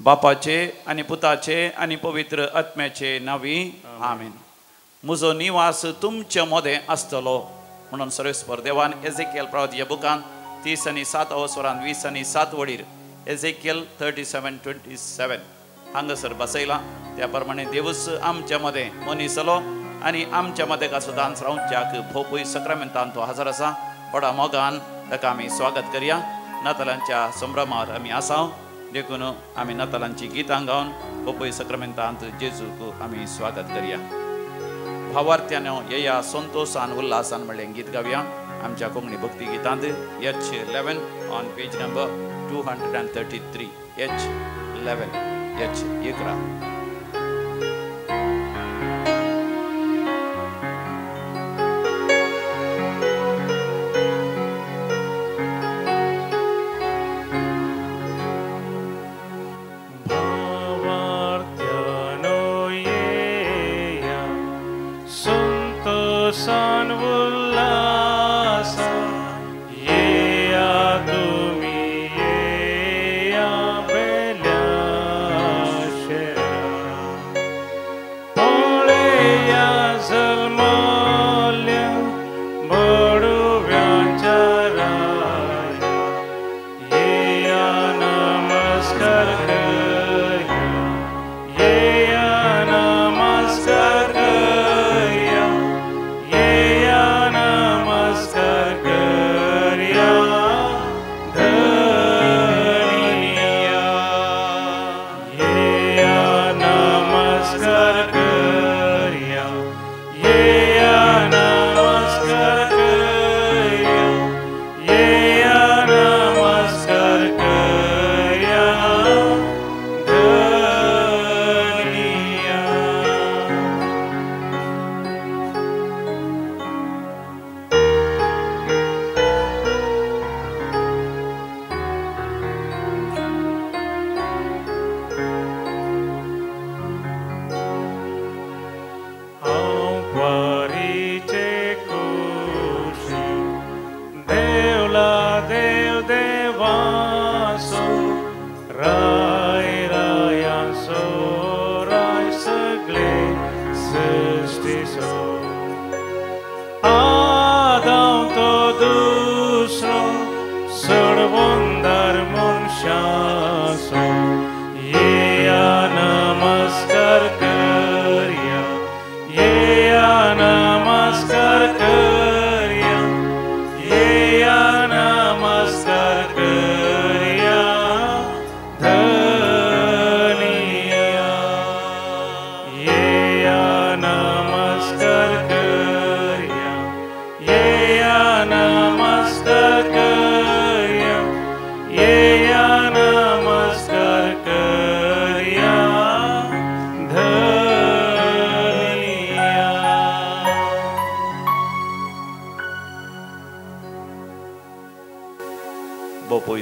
बापाचे आनी पुताचे आनी पवित्र आत्म्याचे नांवी आमेन. म्हजो निवास तुमचे मदें आसतलो म्हणून सर्वेस्पर देवान एझेकियल प्रवादीच्या बुकान 30 आनी 7 वरान 20 आनी 7 वडीर एझेकियल 37:27 हांगासर बसयला. त्या प्रमाणे देवूच आमच्या मदें मनीस जालो आनी आमच्या मदें का सदांच रावच्याक भोपूय सक्रामेंतान तो हजर आसा. व्हडा मोगान ताका आमी स्वागत करया. नातालांच्या संभ्रमार आमी आसा देखून आमी नातालांची गितां गावन भोपूय सक्रामेंतांत जेजूक आमी स्वागत करया. भावार्थ्यानो येया संतोषान उल्हासान म्हणलें गीत गावया आमच्या कोंकणी भक्ती गितांत. H11 on page number 233. H11 H11.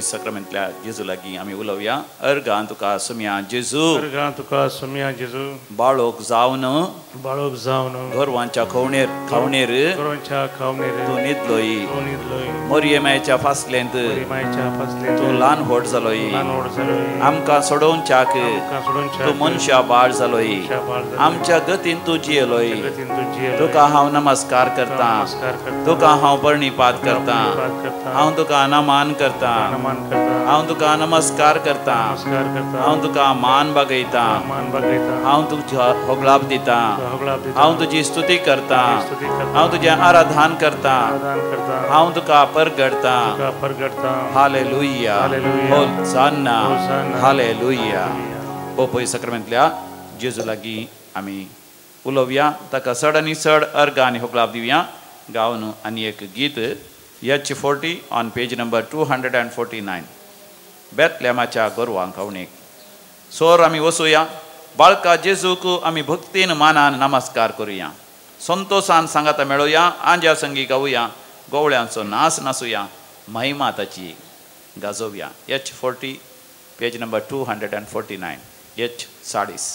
सक्रामेंतल्या जेजू लागीं आमी उलोवया. अर्गां तुका सुमया जेजू, अर्गां तुका सुमया जेजू. बाळोक जावन, बाळोक जावन गोरवांच्या खवणेर खावणेर, गोरवांच्या खावणेर तूं न्हिदलोय. तूं न्हिदलोय. मोरये मायच्या फासलेंत, मायच्या फासलेंत तूं ल्हान व्हड जालोय. ल्हान व्हड जालोय. आमकां सोडोवच्याक आमकां सोडोवच्याक तूं मनशा बाळ जालोय. आमच्या गतीन तूं जियेलोय. तुका हांव नमस्कार करतां, तुका हांव प्रणिपात करतां, हांव तुका नमन करतां, हांव तुका नमस्कार करतां, हांव तुका मान बागयतां, हांव तुज्या होगळाप दितां, हांव तुजी स्तुती करतां, हांव तुजें आराधन करतां, हांव तुका परगडतां. Hallelujah, होसान्ना, hallelujah. बोपय सक्रामेंतल्या जेजू लागीं आमी उलोवया. ताका चड आनी चड अर्गां आनी होगळाप दिवया. गावन आनी एक गीत H40 on page number 249. बेतलेमाच्या गोरवांक खावणेक सोर आमी वसुया. बाळका जेजूक आमी भक्तीन मानान नमस्कार करुया. संतोषान सांगाता मेळोया. आंज्या संगी गावया. गोवळ्यांचो नास नासुया. महिमा ताची गाजोवया. H40 page number 249. H40.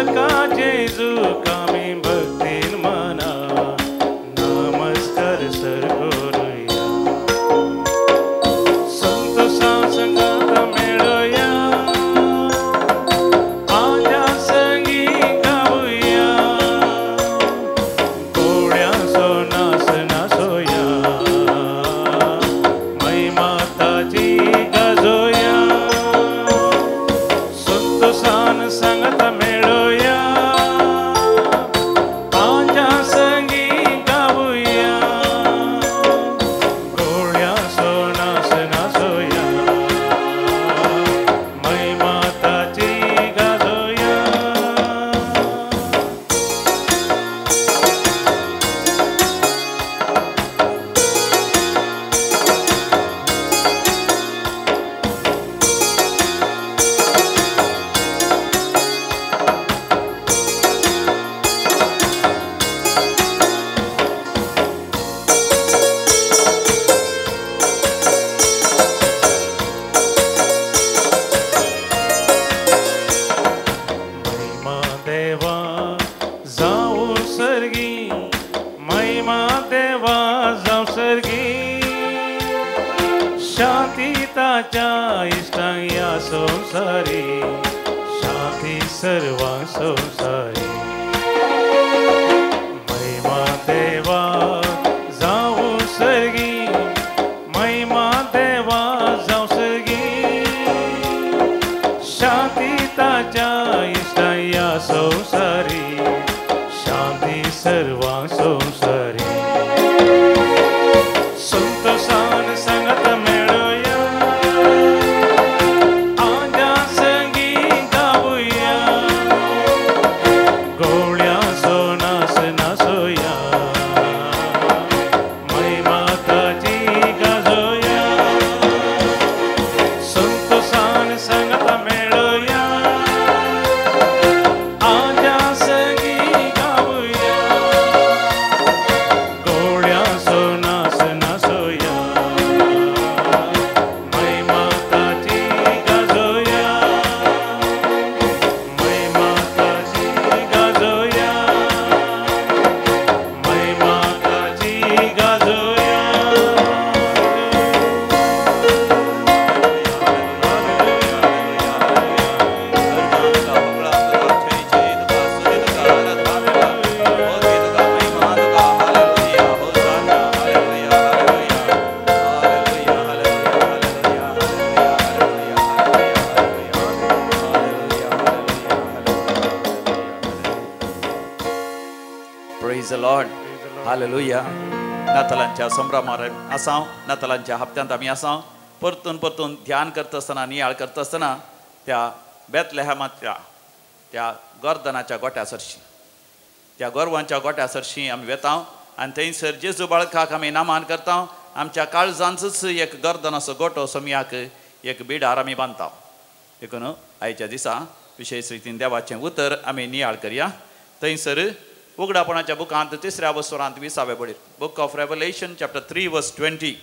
बाळका जेजूक आमी भक्तीन मना नमस्कार सर करुया. संतोषा संगात मेळोया, आजा संगी गावया, गोड्याचो नास नासोया, महिमा ताजी गाजोया. संतोषान संगत मेळोया, आजा संगी गावया, गोड्याचो नास नासोया, महिमा ताजी गाजोया. महिमा देवा जाऊ सर्गी, महिमा देवा जाऊ सर्गी, शांती ताच्या इश्टांक ह्या संवसारी, शांती सर्वां संवसारी. महिमा देवा जाऊ सर्गी, महिमा देवा जाऊ सर्गी, शांती ताच्या इश्टांक ह्या संवसारी, शांती सर्वां संवसारी. संतोषान संगत मेळोया, आजा संगी गावया, गोळ्याचो नास नासोया, महिमा ताजी गाजोया. संतोषान संगत मेळोया, आजा संगी गावया, गोळ्याचो नास नासोया, महिमा ताजी गाजोया, महिमा ताजी गाजोया, महिमा ताजी गाजोया. Praise the Lord. Hallelujah. नातालांच्या संभ्रमार आसा, नातालांच्या हप्त्यांत आमी आसा. परतून परतून ध्यान करता आसतना, नियाळ करता आसतना त्या बेतलेहमांतल्या त्या गोरधनाच्या गोट्या सरशी, त्या गोरवांच्या गोट्या सरशी आमी वेता आनी थंयसर जेजू बाळकाक आमी नामान करता. आमच्या काळजांचूच एक गर्दनाचो गोटो सोमयाक एक बिडार आमी बांदता. देखून आयच्या दिसा विशेश रितीन देवाचें उतर आमी नियाळ करया. थंयसर उगडापणाच्या बुकांत तिसऱ्या वसरांत 20व्या बडीर, book of Revelation chapter 3 verse 20.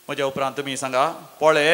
म्हज्या उपरांत तुमी सांगा, पळे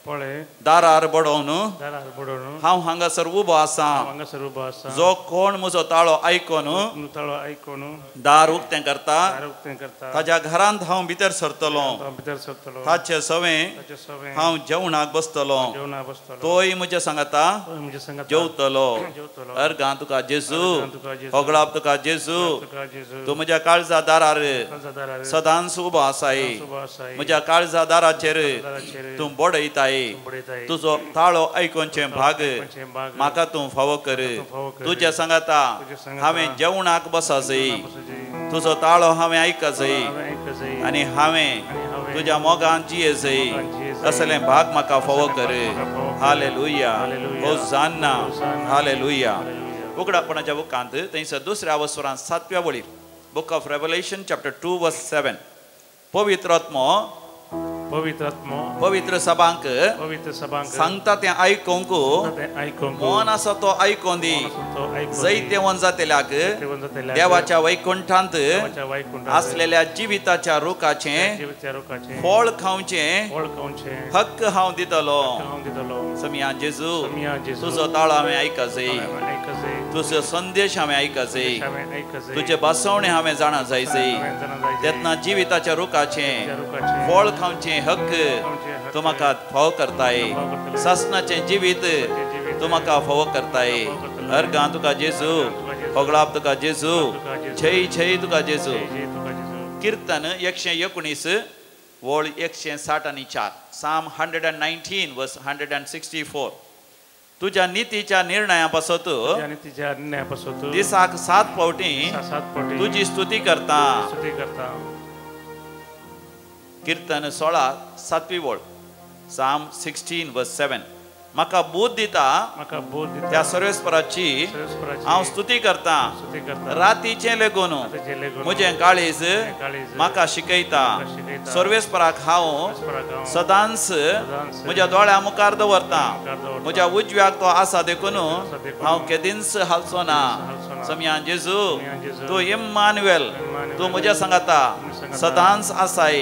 पळे दारार बडोवन दारार बडोवन हांव हांगासर उबो आसा, हांगासर उबो आसा, जो कोण म्हजो ताळो आयकून ताळो आयकून दार उक्तें करता, दार उक्तें करता, ताज्या घरांत हांव भितर सरतलो, भितर सरतलो, ताचे सवें ताचे सवें हांव जेवणाक बसतलो, जेवणाक बसतलो, तोय म्हज्या सांगाता म्हज्या सांगाता जेवतलो. जेवतलो. अर्गां तुका जेजू, तुका जेजू, होगळाप तुका जेजू, तुका जेजू, तूं म्हज्या काळजा दारार काळजा दारार सदांच उबो आसाय, उबो आसाय, म्हज्या काळजा दाराचेर दाराचेर तूं बडयताय, बडयताय, तुजो ताळो आयकुचें भाग आयकुचें भाग म्हाका तूं फावो कर, तूं फावो कर, तुज्या सांगाता तुज्या सांगाता हांवें जेवणाक बसाजय, बसजय, तुजो ताळो हांवें आयकजय हांवें आयकजय, आनी हांवें आनी हांवें तुज्या मोगान जियेजय, मोगान जियेजय, असलें भाग म्हाका फावो कर. म्हाका फावो कर. हालेलुया, हालेलुया. होजान्ना, होजान्ना. हालेलुया. हालेलुया. उगडापणाच्या बुकांत थंयसर दुसऱ्या वसरांत 7व्या वळीर, book of Revelation chapter 2 verse 7, पवित्र आत्मो पवित्र आत्मो पवित्र सभांक पवित्र सभांक सांगता तें आयकूंक तें आयकूंक मन आसा तो आयकूं दी, तो आयकूं दी, जैतेवंत जातल्याक जैतेवंत जातल्याक देवाच्या वैकुंठांत देवाच्या वैकुंठांत आसलेल्या जिविताच्या रुखाचें जिविताच्या रुखाचें फळ खावचें फळ खावचें हक्क हांव दितलो. हांव दितलो. समिया जेजू तुजो ताळो हांवें आयकजय, तुजो संदेश हांवें आयकजय, तुजें बसवणें हांवें जाणा जायजय. तेन्ना जिविताच्या रुखाचें फळ खावचें हक्क तूं म्हाका फावो करताय, सासणाचें जिवीत तूं म्हाका फावो करताय. अर्गां तुका जेजू, होगळाप तुका जेजू, छय छय तुका जेजू. कीर्तन 119 वळ 164, साम 119 वर्स 164. तुज्या नितीच्या निर्णया पासत दिसाक 7 फावटी तुजी स्तुती करता. कीर्तन 16 7वी वळ, साम 16 वर्स 7. म्हाका बोध दिता त्या सर्वेस्पराची हांव स्तुती करता. रातीचें लेगून म्हजें काळीज म्हाका शिकयता. सर्वेस्पराक हांव सदांच म्हज्या दोळ्या मुखार दवरता. म्हज्या उजव्याक तो आसा देखून हांव केदींच हालचो ना. समिया जेजू तूं इम्मानुएल, तूं म्हज्या सांगाता सदांच आसाय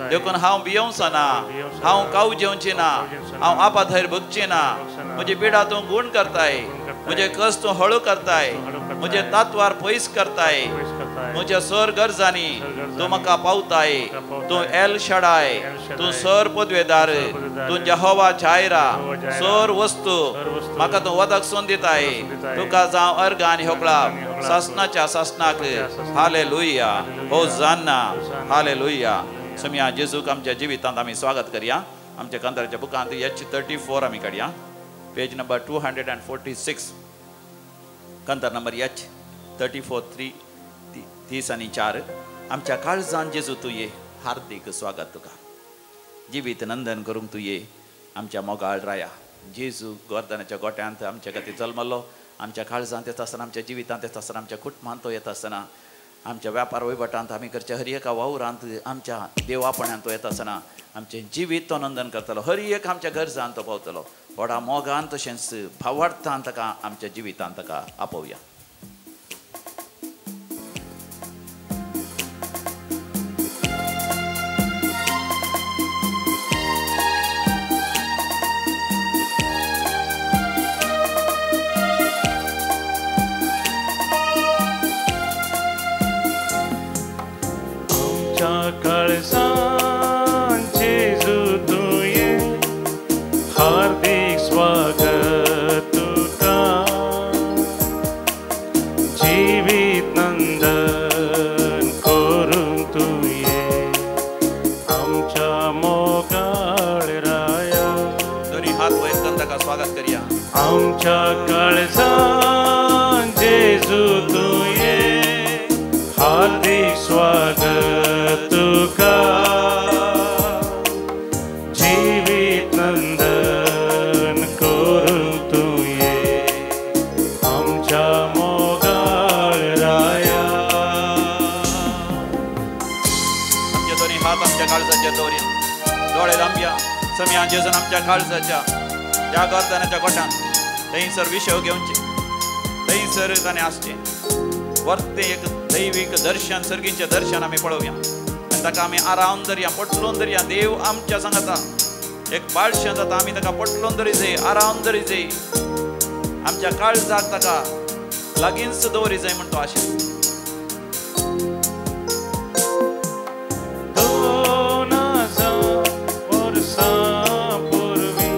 देखून हांव भियोवचो ना, हांव काव जेवची ना, हांव आपाथैर भोगची ना. म्हजी पिडा तूं गुण करताय, म्हजे कस तूं हळू करताय, म्हजे तात्वार पयस करताय, म्हज्या सर गरजांनी तूं म्हाका पावताय. तूं एल शडाय, तूं सर पदवेदार, तूं जहोवा जायरा, सर वस्तू म्हाका तूं वदक सोन दिताय. तुका जावं अर्गां आनी होगळा सासणाच्या सासणाक. हालेलुया, होजान्ना, हालेलुया. समिया जेजूक आमच्या जिवितांत आमी स्वागत करया. आमच्या कांताराच्या बुकांत H34 आमी काडया, पेज नंबर 246, कांतार नंबर H34 3 30 आनी 4. आमच्या काळजान जेजू तूं ये, हार्दीक स्वागत तुका. जिवीत नंदन करूंक तूं ये आमच्या मोगाळ राया. जेजू गोर्दनाच्या गोट्यांत आमच्या खातीर जल्मलो. आमच्या काळजांत येता आसतना, आमच्या जिवितांत येता आसतना, आमच्या कुटुंबांत तो येता आसतना, आमच्या व्यापार वहिवटांत आमी करच्या हर एका वावरांत आमच्या देवापणांत तो येता आसतना आमचें जिवीत तो नंदन करतलो. हर एक आमच्या गरजान तो पावतलो. व्हडा मोगान तशेंच भावार्थान ताका आमच्या जिवितांत ताका आपोवया. काळजान जेजू तूं ये, हार्दिक स्वागत तुका. जिवीत नंदन करूंक तूं ये आमच्या मोगाळ राया. दोनी हात वयर करून ताका स्वागत करया. आमच्या काळजान जेजू तूं ये, हार्दिक स्वागत तुका. जिवीत नंदन करूंक तूं ये आमच्या मोगाळ राया. आमचे दोन्ही हात आमच्या काळजाच्या दवरया, दोळे लांबया. समिया जेजून आमच्या काळजाच्या त्या गर्दनाच्या गोठान थंयसर विशय घेवचे, थंयसर ताणें आसचें वर्ते एक दैवीक दर्शन, सर्गीचें दर्शन आमी पळोवया आनी ताका आमी आरावन धरया, पटलोवन धरया. देव आमच्या सांगाता एक बाळशें जाता, आमी ताका पटलोवन धरी जाय, आरावन धरी जाय, आमच्या काळजाक ताका लागींच दवरी जाय म्हण तो आशेता. 2000 वर्सां पूर्वी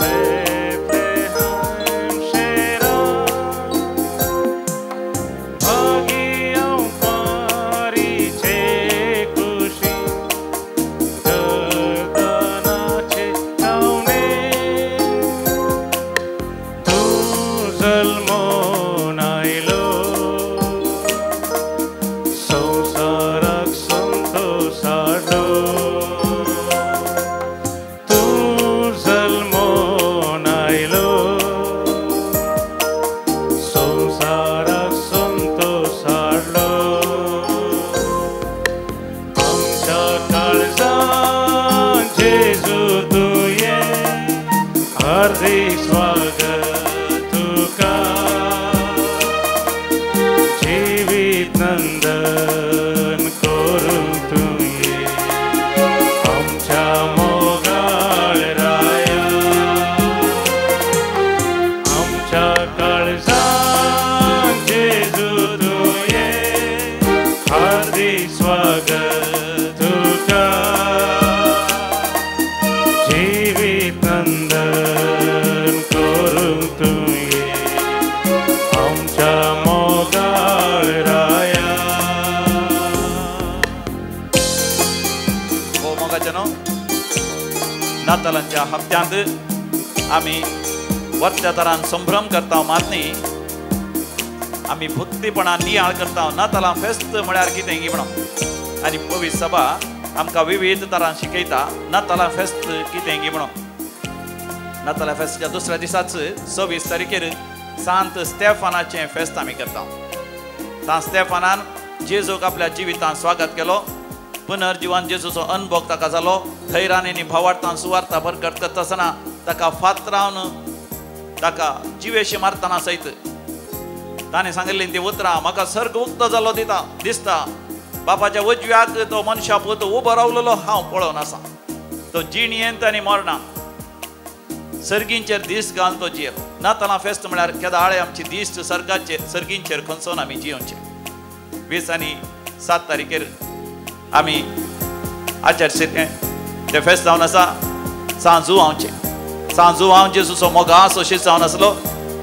बेथलेहम शहरांत भागियांपारीचे कुशी गर्दनाचे छावणे तूं जल्मून आयलो. आमच्या काळजांत जेजू तुवें हार्दिक स्वागत तुका जिवीत नंदन करूंक तुवें आमच्या मोगाळ राया. हो मोगाचे न्हू नातालांच्या हप्त्यांत आमी वरच्या तरान संभ्रम करता मात न्ही, आमी भक्तीपणान नियाळ करता. नातालां फेस्त म्हळ्यार कितें गी म्हणून आनी पवित्र सभा आमकां विविध तरान शिकयता नातालां फेस्त कितें गी म्हणून. नातालां फेस्ताच्या दुसऱ्या दिसाच 26 तारखेर सांत स्टेफानाचें फेस्त आमी करता. सांत स्टेफानान जेजूक आपल्या जिवितांत स्वागत केलो, पुनर्जिवन जेजूचो अनुभव ताका जालो. धैर्यान आनी भावार्थान सुवार्था बरकत करता आसतना ताका फातरावन ताका जिवेशी मारतना सयत ताणें सांगिल्लीं ती उतरां, म्हाका सर्ग उक्तो जालो दिता दिसता, बापाच्या उजव्याक तो मनशा पूत उबो रावलेलो हांव पळोवन आसा. तो जिणयेंत आनी मरणांत सर्गींचेर दीस घालून तो जियेलो. नातालां फेस्त म्हळ्यार केदाळे आमची दीस सर्गाचेर सर्गींचेर खंचोवन आमी जियोवचें. 20 आनी 7 तारखेर आमी आचारचें तें फेस्त जावन आसा. सांजू हांवचें सांजू हांव जेजूचो मोगासो शीत जावन आसलो.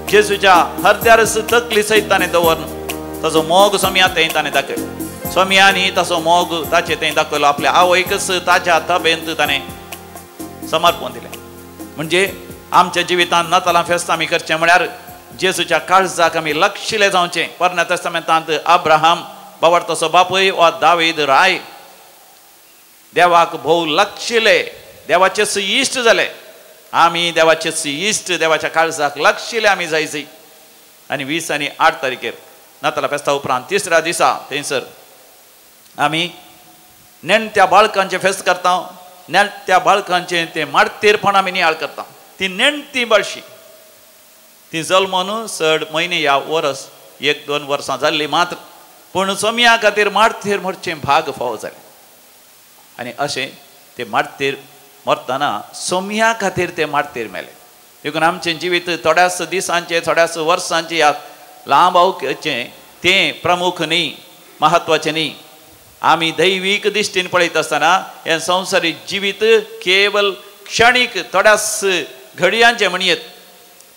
जेजूच्या हरद्यारच तकली सयत ताणें दवरन ताजो मोग सोम्या थंय ताणें दाखयलो. सोम्यांनी ताचो मोग ताचे थंय दाखयलो. आपल्या आवयकच ताच्या तबेंत ताणें समर्पण दिलें. म्हणजे आमच्या जिवितांत नातालां फेस्त आमी करचें म्हळ्यार जेजूच्या काळजाक आमी लक्षिले जावचें. पोरण्या तेस्तामेंतांत अब्राहम बावडतसो बापूय वा दावीद राय देवाक भोव लक्षिले, देवाचेच इश्ट जाले. आमी देवाचेच इश्ट, देवाच्या काळजाक लक्षिले आमी जायचे. आनी 20 आनी 8 तारखेर नातालां फेस्ता उपरांत तिसऱ्या दिसा थंयसर आमी नेणट्या बाळकांचें फेस्त करता. नेणट्या बाळकांचें तें मार्तीरपण आमी नियाळ करता. ती नेणटी बाळशी ती जल्मून चड म्हयने ह्या वरस 1-2 वर्सां जाल्ली मात्र, पूण सोम्या खातीर मार्तीर मरचें भाग फावो जालें. आनी अशें ते मार्तीर मरतना सोम्या खातीर ते मार्तीर मेले. देखून आमचें जिवीत थोड्याच दिसांचें थोड्याच वर्सांचें ह्या लांब अवचें तें प्रमुख न्ही, म्हत्वाचें न्ही. आमी दैवीक दिश्टीन पळयत आसतना हें संवसारीक जिवीत केवल क्षणीक थोड्याच घडयांचें म्हणयेत,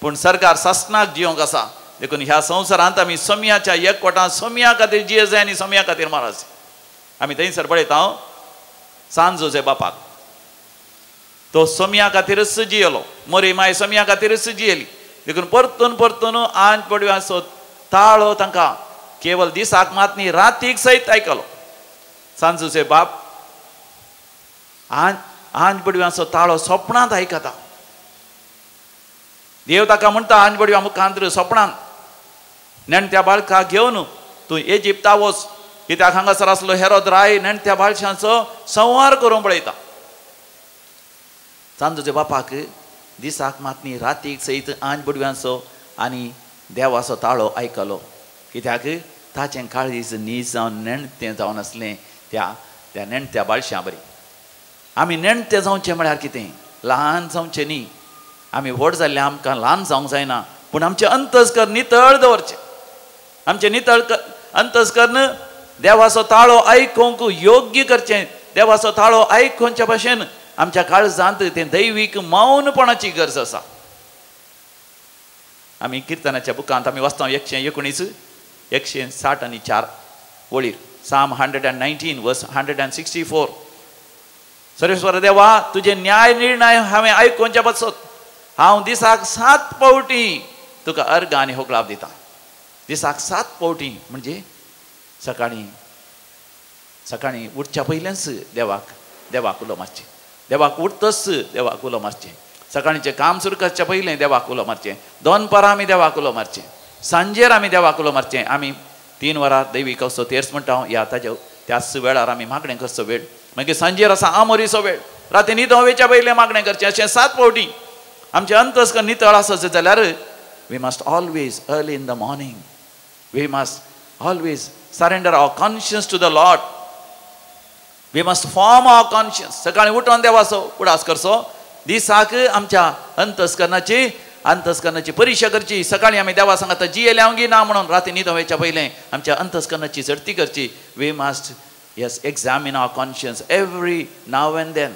पूण सरकार सासणाक जियोंक आसा. देखून ह्या संवसारांत आमी सोम्याच्या एकवटान सोम्या खातीर जिये जाय आनी सोम्या खातीर मारस. आमी थंयसर पळयता हांव सांजोजे बापाक, तो सोम्या खातीरच जियेलो, मोरी माय सोम्या खातीरच जियेली. देखून परतून परतून आंज पडव्यांचो ताळो तांकां केवल दिसाक मात न्ही रातीक सयत आयकलो. सांजोजे बाप आंज पडव्यांचो ताळो सपनांत आयकता. देव ताका म्हणटा आंज पडव्या मुखांत सपनांत नेणट्या बाळकाक घेवन तूं इजिप्ता वच, कित्याक हांगासर आसलो हेरोद राय नेणट्या बाळशांचो संहार करूंक पळयता. सांजोचे बापाक दिसाक मात न्ही रातीक सयत आंज बडव्यांचो आनी देवाचो ताळो आयकलो. कित्याक ताचें काळीज नीज जावन नेणटें जावन आसलें त्या त्या नेणट्या बाळशां बरी. आमी नेणटे जावचें म्हळ्यार कितें, ल्हान जावचें न्ही. आमी व्हड जाल्ले आमकां ल्हान जावंक जायना, पूण आमचें अंतस्कर नितळ दवरचें. आमचें नितळ अंतस्करण देवाचो ताळो आयकूंक योग्य करचें. देवाचो ताळो आयकुच्या भाशेन आमच्या काळजांत तें दैवीक मौनपणाची गरज आसा. आमी किर्तनाच्या बुकांत आमी वाचता 119 160 आनी 4 वळीर, Psalm 119 verse 164. Sarveshwar देवा तुजे न्याय निर्णय हांवें आयकुच्या पासत हांव दिसाक 7 फावटी तुका अर्घ आनी होगळाप दिता. दिसाक 7 फावटी म्हणजे सकाळीं सकाळीं उठच्या पयलेंच देवाक देवाक उलो मारचें, देवाक उठतच देवाक उलो मारचें, सकाळींचें काम सुरू करच्या पयलें देवाक उलो मारचें, दनपारां आमी देवाक उलो मारचें, सांजेर आमी देवाक उलो मारचें. आमी 3 वरां दैवीक असो तेर्स म्हणटा हांव ह्या ताज्या त्याच वेळार आमी मागणें करचो वेळ, मागीर सांजेर आसा आमोरीचो वेळ, राती न्हिदों वेच्या पयलें मागणें करचें. अशें 7 फावटी आमचें अंतस्कर नितळ आसत जाल्यार we must always early in the morning we must always surrender our conscience to the Lord. We must form our conscience. सकाळीं उठोन देवाचो उडास करचो, दिसाक आमच्या अंतस्करणाची अंतस्करणाची परिक्षा करची. सकाळी आमी देवा सांगता जियेले हांव ना म्हणून, राती न्हिदों वयच्या पयलें आमच्या अंतस्करणाची झडती करची. We must yes examine our conscience every now and then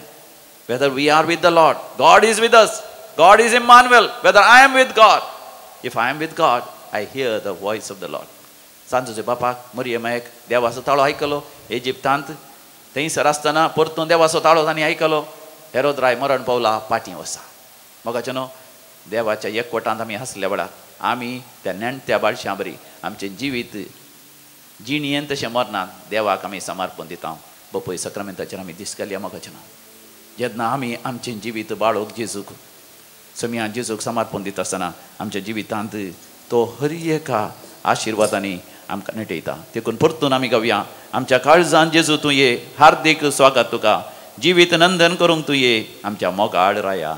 whether we are with the Lord. God is with us, God is Emmanuel. Whether I am with God, if I am with God I hear the voice of the Lord. सांजोचे बापाक मरियमायक देवाचो ताळो आयकलो इजिप्तांत, थंयसर आसतना परतून देवाचो ताळो तांणी आयकलो. हेरोद राय मरण पावला पाटीं वसा. मोगाचें न्हू, देवाच्या एकवटांत आमी आसल्या वेळार आमी त्या नेणत्या बाळशां बरी आमचें जिवीत जिणयेन तशें मरनात, देवाक आमी समर्पण दिता. बपय सक्रामेंताचेर आमी दीस घालया. मोगाचें न्हू, जेन्ना आमी आमचें जिवीत बाळोक जेजूक समिया जेजूक समर्पण दिता आसतना आमच्या जिवितांत तो हर एका आशिर्वादांनी आमकां नेटयता. देखून परतून आमी गावया, आमच्या काळजान जेजू तूं ये, हार्दीक स्वागत तुका, जिवीत नंदन करूंक तूं ये, आमच्या मोगाळ राया.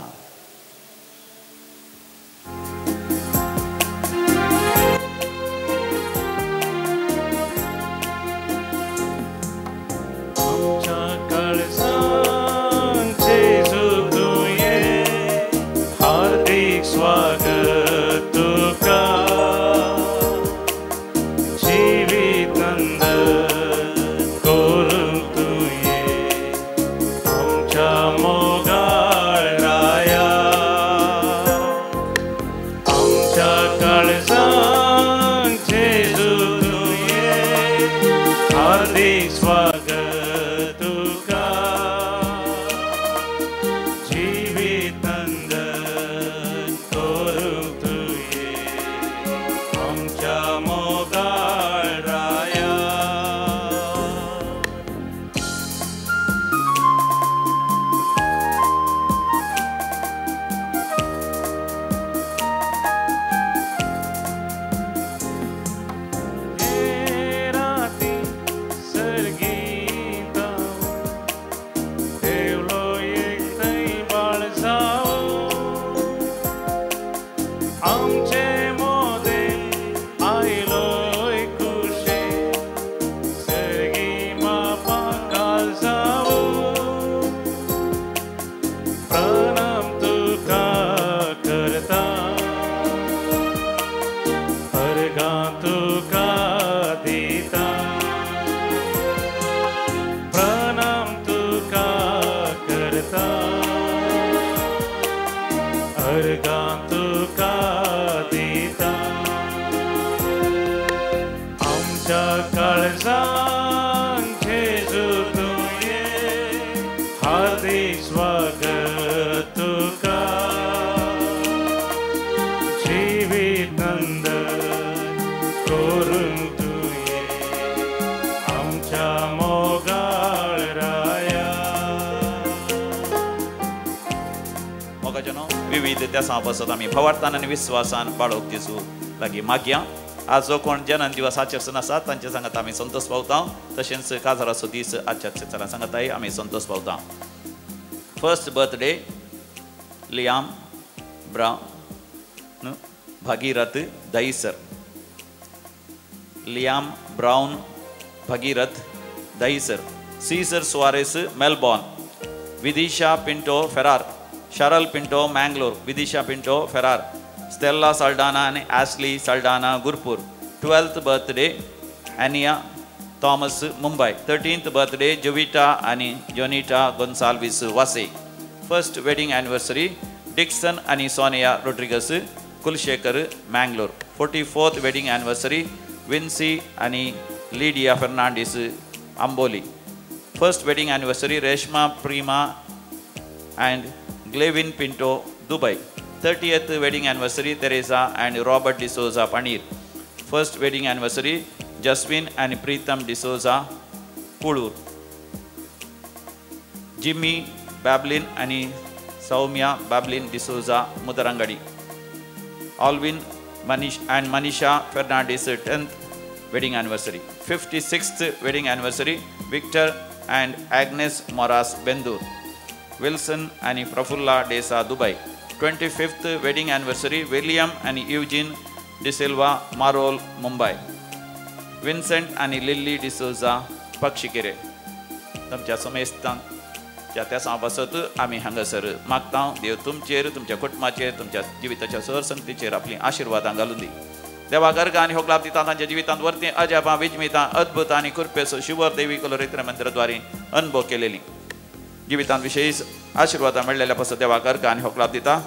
देसां पासत आमी भावार्थान आनी विस्वासान बाळोक जेजू लागीं मागया. आज जो कोण जनन दिवस आचरण आसा तांचे सांगात आमी संतोष पावता, तशेंच काजाराचो दीस आचरण सांगाताय आमी संतोष पावता. First birthday Liam Brown Bhagirath Dahisar, Liam Brown Bhagirath Dahisar, Caesar Soares Melbourne, Vidisha Pinto Ferrer, Sharal Pinto Mangalore, Vidisha Pinto Ferrer, Stella Saldanha आनी Ashley Saldanha Gurpur. 12th birthday Ania Thomas Mumbai, 13th birthday Jovita आनी Jonita Gonsalves Vasai. First wedding anniversary Dixon आनी Sonia Rodrigues Kulshekar Mangalore. 44th wedding anniversary Vincy आनी Lydia Fernandes Amboli. First wedding anniversary Reshma Prema and Glevin Pinto Dubai. 30th wedding anniversary Teresa and Robert D'Souza Paneer. First wedding anniversary Jaswin and Preetam D'Souza Pulur. Jimmy Bablin and Soumya Bablin D'Souza Mudarangadi. Alvin Manish and Manisha Fernandez 10th wedding anniversary. 56th wedding anniversary Victor and Agnes Moras Bendur. Wilson and Prafulla Desa Dubai. 25th wedding anniversary William and Eugene D'Silva Marol Mumbai. Vincent and Lily D'Souza Pakshikere. तुमच्या समेस्तांक ज्या त्या पासत आमी हांगासर मागता. देव तुमचेर, तुमच्या कुटुंबाचेर, तुमच्या जिविताच्या सरसंगतीचेर आपली आशिर्वादां घालून दी. देवा गर्ग आनी होगलाप दिता तांच्या जिवितांत वरती अजापां, विजमितां, अद्भुत आनी कृपेचो शिवर देवी कलोरेत्र मंदिरद्वारे अनुभव केलेली जिवितांत विशेष आशिर्वादां मेळ्ळेल्या पासत देवा गर्ग आनी होगलाप दिता.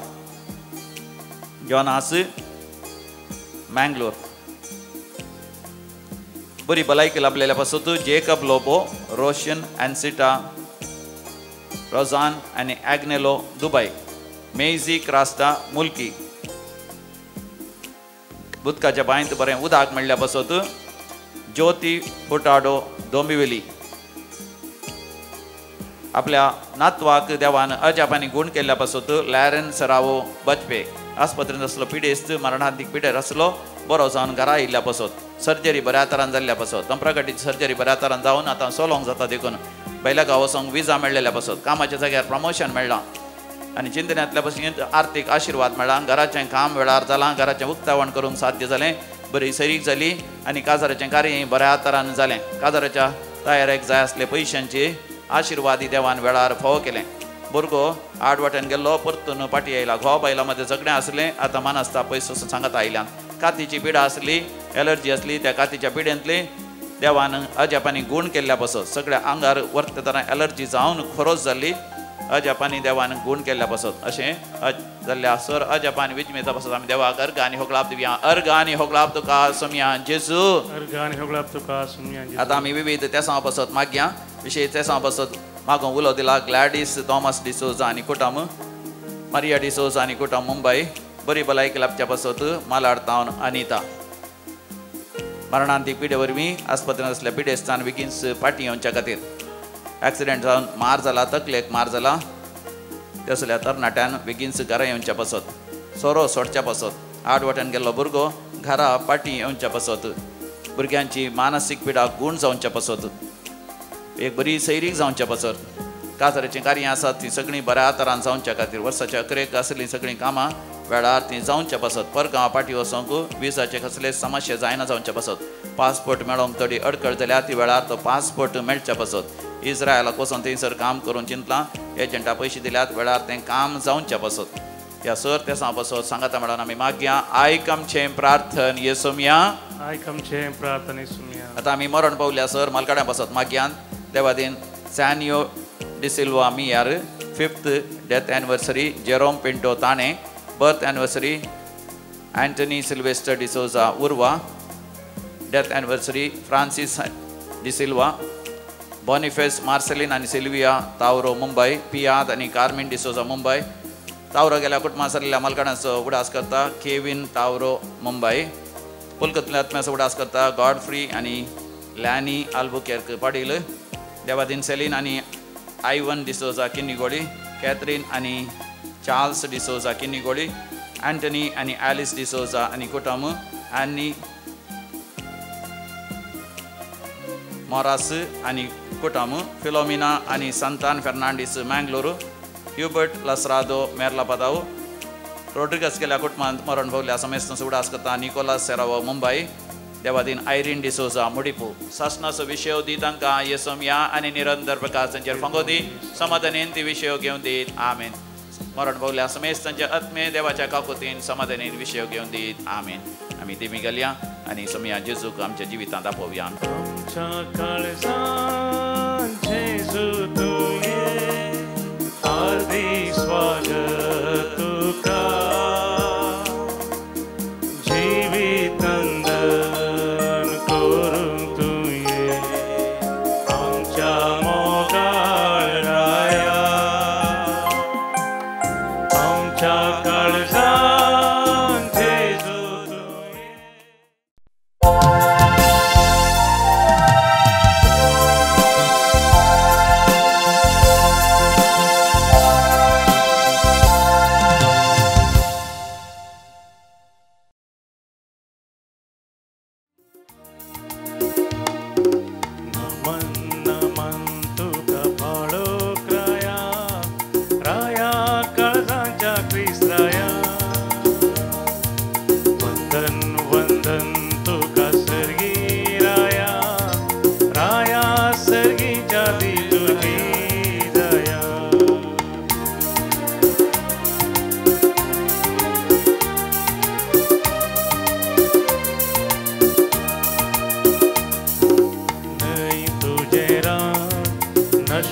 जॉनास मँगलोर बरी भलायकी लाभलेल्या पासत जेकब लोबो, रोशन एन्सिटा, रोजान आनी ॲग्नेलो दुबय, मेझी क्रास्टा मुल्की बुदकाच्या बांयत बरें उदक मेळ्ळ्या पासत ज्योती फुटाडो दोंबिवली आपल्या नातवाक देवान अजापांनी गूण केल्ल्या पासत लॅरन सरावो बजपे आस्पत्रेंत आसलो पिडेस्त मरणांतीक पिडेर आसलो बरो जावन घरा आयिल्ल्या पासत सर्जरी बऱ्या तरान जाल्ल्या पासत तंप्रकाटीची सर्जरी बऱ्या तरान जावन आतां सोलोंक जाता देखून बैल्या गांव वचोंक विजा मेळ्ळेल्या पासत कामाच्या जाग्यार प्रमोशन मेळ्ळां आनी चिंतनांतल्या पासून आर्थीक आशिर्वाद मेळ्ळा. घराचें काम वेळार जालां, घराचें उक्तावण करूंक साध्य जालें, बरी सैरीक जाली आनी काजाराचें कार्य बऱ्या तरान जालें. काजाराच्या तयारेक जाय आसले पयशांचे आशिर्वादी देवान वेळार फावो केलें. भुरगो आड वाटेन गेल्लो परतून पाटी आयला. घोव बायलां मदें झगडें आसलें आतां मानसता पयस सांगत आयल्यान. कातीची पिडा आसली, एलर्जी आसली, त्या कातीच्या पिडेंतली देवान अजापांनी गूण केल्ल्या पासत सगळ्या आंगार वर्ततना एलर्जी जावन खोरोज जाल्ली अजापांनी देवान गूण केल्ल्या पासत अशें जाल्ल्या सर अजापान विजमेता पासत आमी देवाक अर्घ आनी होगळाप दिवया. अर्घ आनी होगळाप तुका सोमया जेजू. अर्घ आनी होगळाप तुका सोमया जेजू. आतां आमी विविध तेसां पासत मागया. विशेष तेसां पासत मागूंक उलो दिला ग्लॅडीस थॉमस डिसोजा आनी कुटुंब, मारिया डिसोजा आनी कुटुंब मुंबय, बरी भलायकी लाभच्या पासत मालाड तावन अनिता मरणांतीक पिडे वरवीं आस्पत्रेंत आसल्या पिडेस्तान बेगीन पाटी येवच्या खातीर एक्सिडेंट जावन मार जाला, तकलेक मार जाला तसल्या तरणाट्यान बेगीन घरा येवच्या पासत सोरो सोडच्या पासत आड वाटेन गेल्लो भुरगो घरा पाटी येवच्या पासत भुरग्यांची मानसीक पिडा गूण जावच्या पासत एक बरी सैरीक जावच्या पासत काजाराचीं कार्यां आसात तीं सगळीं बऱ्या तरान जावच्या खातीर वर्साच्या अकरेक आसलीं सगळीं कामां वेळार तीं जावच्या पासत परगांव पाटी वचोंक विजाचे कसले समस्या जायना जावच्या पासत पासपोर्ट मेळोंक थोडी अडकळ जाल्यार ती वेळार तो पासपोर्ट मेळच्या पासत इस्रायलाक वचोन थंयसर काम करूंक चिंतलां एजंटा पयशे दिल्यात वेळार तें काम जावच्या पासत ह्या सर तेसां पासत सांगाता मेळोन आमी मागया. आयक आमचें प्रार्थन येसोमया. आयक आमचें प्रार्थन येसोमया. आतां आमी मरण पावल्या सर मालकाड्यां पासत मागयान. देवादीन सॅनियो डिसिल्वा मियार 5th death anniversary, Jerome Pinto Thane birth anniversary, Antony Sylvester D'Souza Urva death anniversary, Francis D'Silva, Boniface Marcelin आनी सिल्विया तावरो मुंबय, पियाद आनी कार्मीन डिसोजा मुंबय, तावरो गेल्या कुटुंबा सरलेल्या मालकाणांचो उडास करता केविन तावरो मुंबय, पुलकतल्या आत्म्याचो उडास करता गॉडफ्री आनी लॅनी आल्बुकेर्क पाटील, देवादीन सेलीन आनी आयवन डिसोजा किन्नीगोळी, कॅथरीन आनी चार्ल्स डिसोजा किन्नीगोळी, अँटनी आनी ॲलिस डिसोजा आनी कुटुंब, आनी मोरास आनी कुटुंब, फिलोमिना आनी संतान फेर्नांडीस मँगलोर, ह्युबर्ट लसरादो मेरला पदाव, रोड्रिगस गेल्या कुटुंबांत मरण पावल्या समेस्त उडास करता निकोलास सेरावो मुंबय, देवादीन आयरीन डिसोजा मुडिपू. सासनाचो विशय दी तांकां येसोमया आनी निरंतर प्रकाश तांचेर फांगो दी, समाधानेन ती विशय घेवन दीत. आमेन. मरण पावल्या समेस्त तांच्या आत्मे देवाच्या काकुतीन समाधानेन विशय घेवन दीत. आमेन. आमी देमी घालया आनी सोमया जेजूक आमच्या जिवितांत आपोवया. आमच्या काळजांत जेजू तुवें हार्दिक स्वागत तुका, जिवीत नंदन करूंक तुवें आमच्या मोगाळ राया, आमच्या काळजांत जेजू.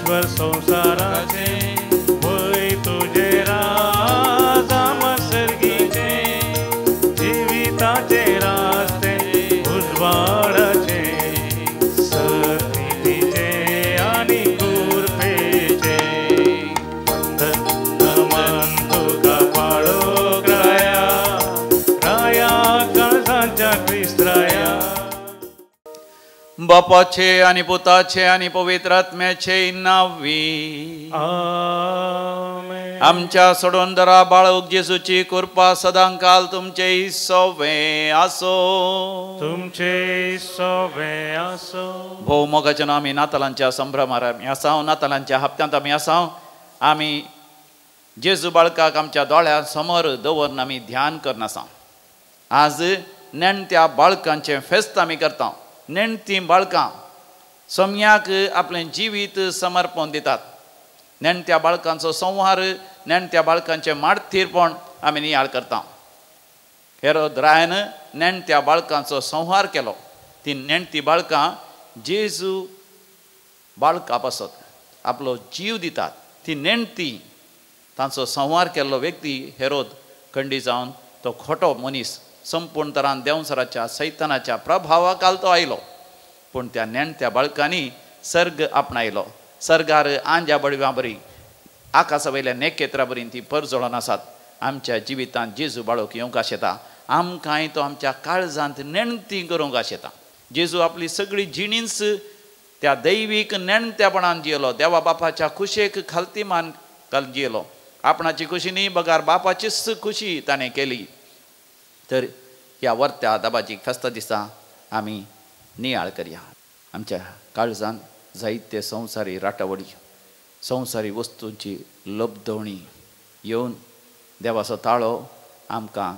परमेश्वर संसाराचे वय तुझे राज आमा सर्गीचे जिविताचे रास्ते उजवाडाचे सत्नीतीचे आनी कृपेचे वंदन नमन तुका पाळो राया राया काळजाच्या क्रिस्त्राया. बापाचे आनी पुताचे आनी पवित्र आत्म्याचे नांवी आमेन. आमच्या सोडोनदरा बाळूक जेजूची कृपा सदांकाल तुमचे सोवे आसो. तुमचे सोवे आसो. भोव मोगाचे आमी नातालांच्या संभ्रमार आमी आसाव, नातालांच्या हप्त्यांत आमी आसाव. आमी जेजू बाळकाक आमच्या दोळ्या समोर दवरून आमी ध्यान करनासाव. आज नेणत्या बाळकांचें फेस्त आमी करता. नेणतीं बाळकां सोम्याक आपलें जिवीत समर्पण दितात. नेणत्या बाळकांचो संहार, नेणत्या बाळकांचें मार्तीरपण आमी नियाळ करता. हेरोद रायान नेणत्या बाळकांचो संहार केलो. ती नेणती बाळकां जेजू बाळका पासत आपलो जीव दितात. ती नेणती तांचो संहार केल्लो व्यक्ती हेरोद खंडी जावन तो खोटो मनीस संपूर्ण तरान देंवसराच्या सैतानाच्या प्रभावाखाल तो आयलो. पूण त्या नेणत्या बाळकांनी सर्ग आपणायलो. सर्गार आंज्या बडव्या बरी आकाशा वयल्या नेकेत्रा बरी ती परजळोन आसात. आमच्या जिवितांत जेजू बाळक येवंक आशेता. आमकांय तो आमच्या काळजांत नेणती करूंक आशेता. जेजू आपली सगळी जिणींच त्या दैवीक नेणत्यापणान जियेलो. देवा बापाच्या खुशेक खालती मान घालून जियेलो. आपणाची खुशी न्ही बगार बापाचीच खुशी ताणें केली. तर ह्या वर्त्या दबाजीक फेस्ता दिसा आमी नियाळ करया. आमच्या काळजान जायते संवसारी राटावळी, संवसारी वस्तूंची लब्धवणी येवन देवाचो ताळो आमकां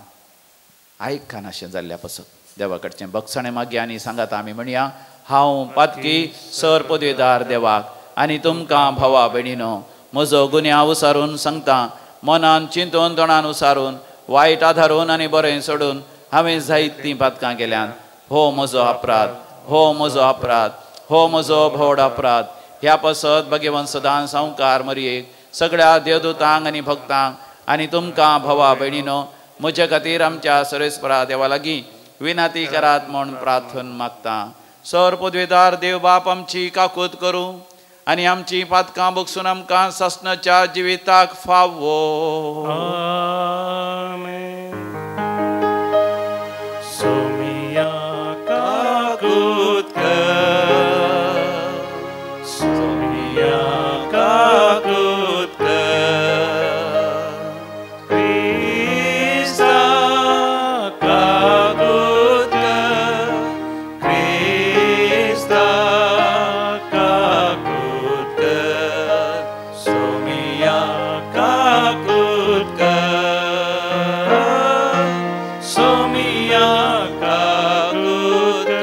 आयकनाशें जाल्ल्या पासत देवा कडचें बक्षणें मागया आनी सांगात आमी म्हणया, हांव पातकी सर पदवेदार देवाक आनी तुमकां भावा भयणीनो म्हजो गुन्यांव उसारून सांगता. मनान चिंतून तोंडान उसारून वायट आधारून आनी बरें सोडून हांवें जायतीं पातकां केल्यान. हो म्हजो अपराध, हो म्हजो अपराध, हो म्हजो भोवड अपराध. ह्या पासत भगवंत सदां संवकार मरयेक सगळ्या देवदूतांक आनी भक्तांक आनी तुमकां भावा भयणीनो म्हजे खातीर आमच्या सरेस्परा देवा लागीं विनंती करात म्हूण प्रार्थन मागता. सर पदवेदार देव बाप आमची काकूत करूं आनी आमची पातकां बगसून आमकां सासणाच्या जिविताक फावो. आमेन. सोमिया काकूत कर, सोमिया काकूत कर, क्रिस्ता काकूत कर, क्रिस्ता काकूत कर, सोमिया काकूत कर, सोमिया काकूत कर.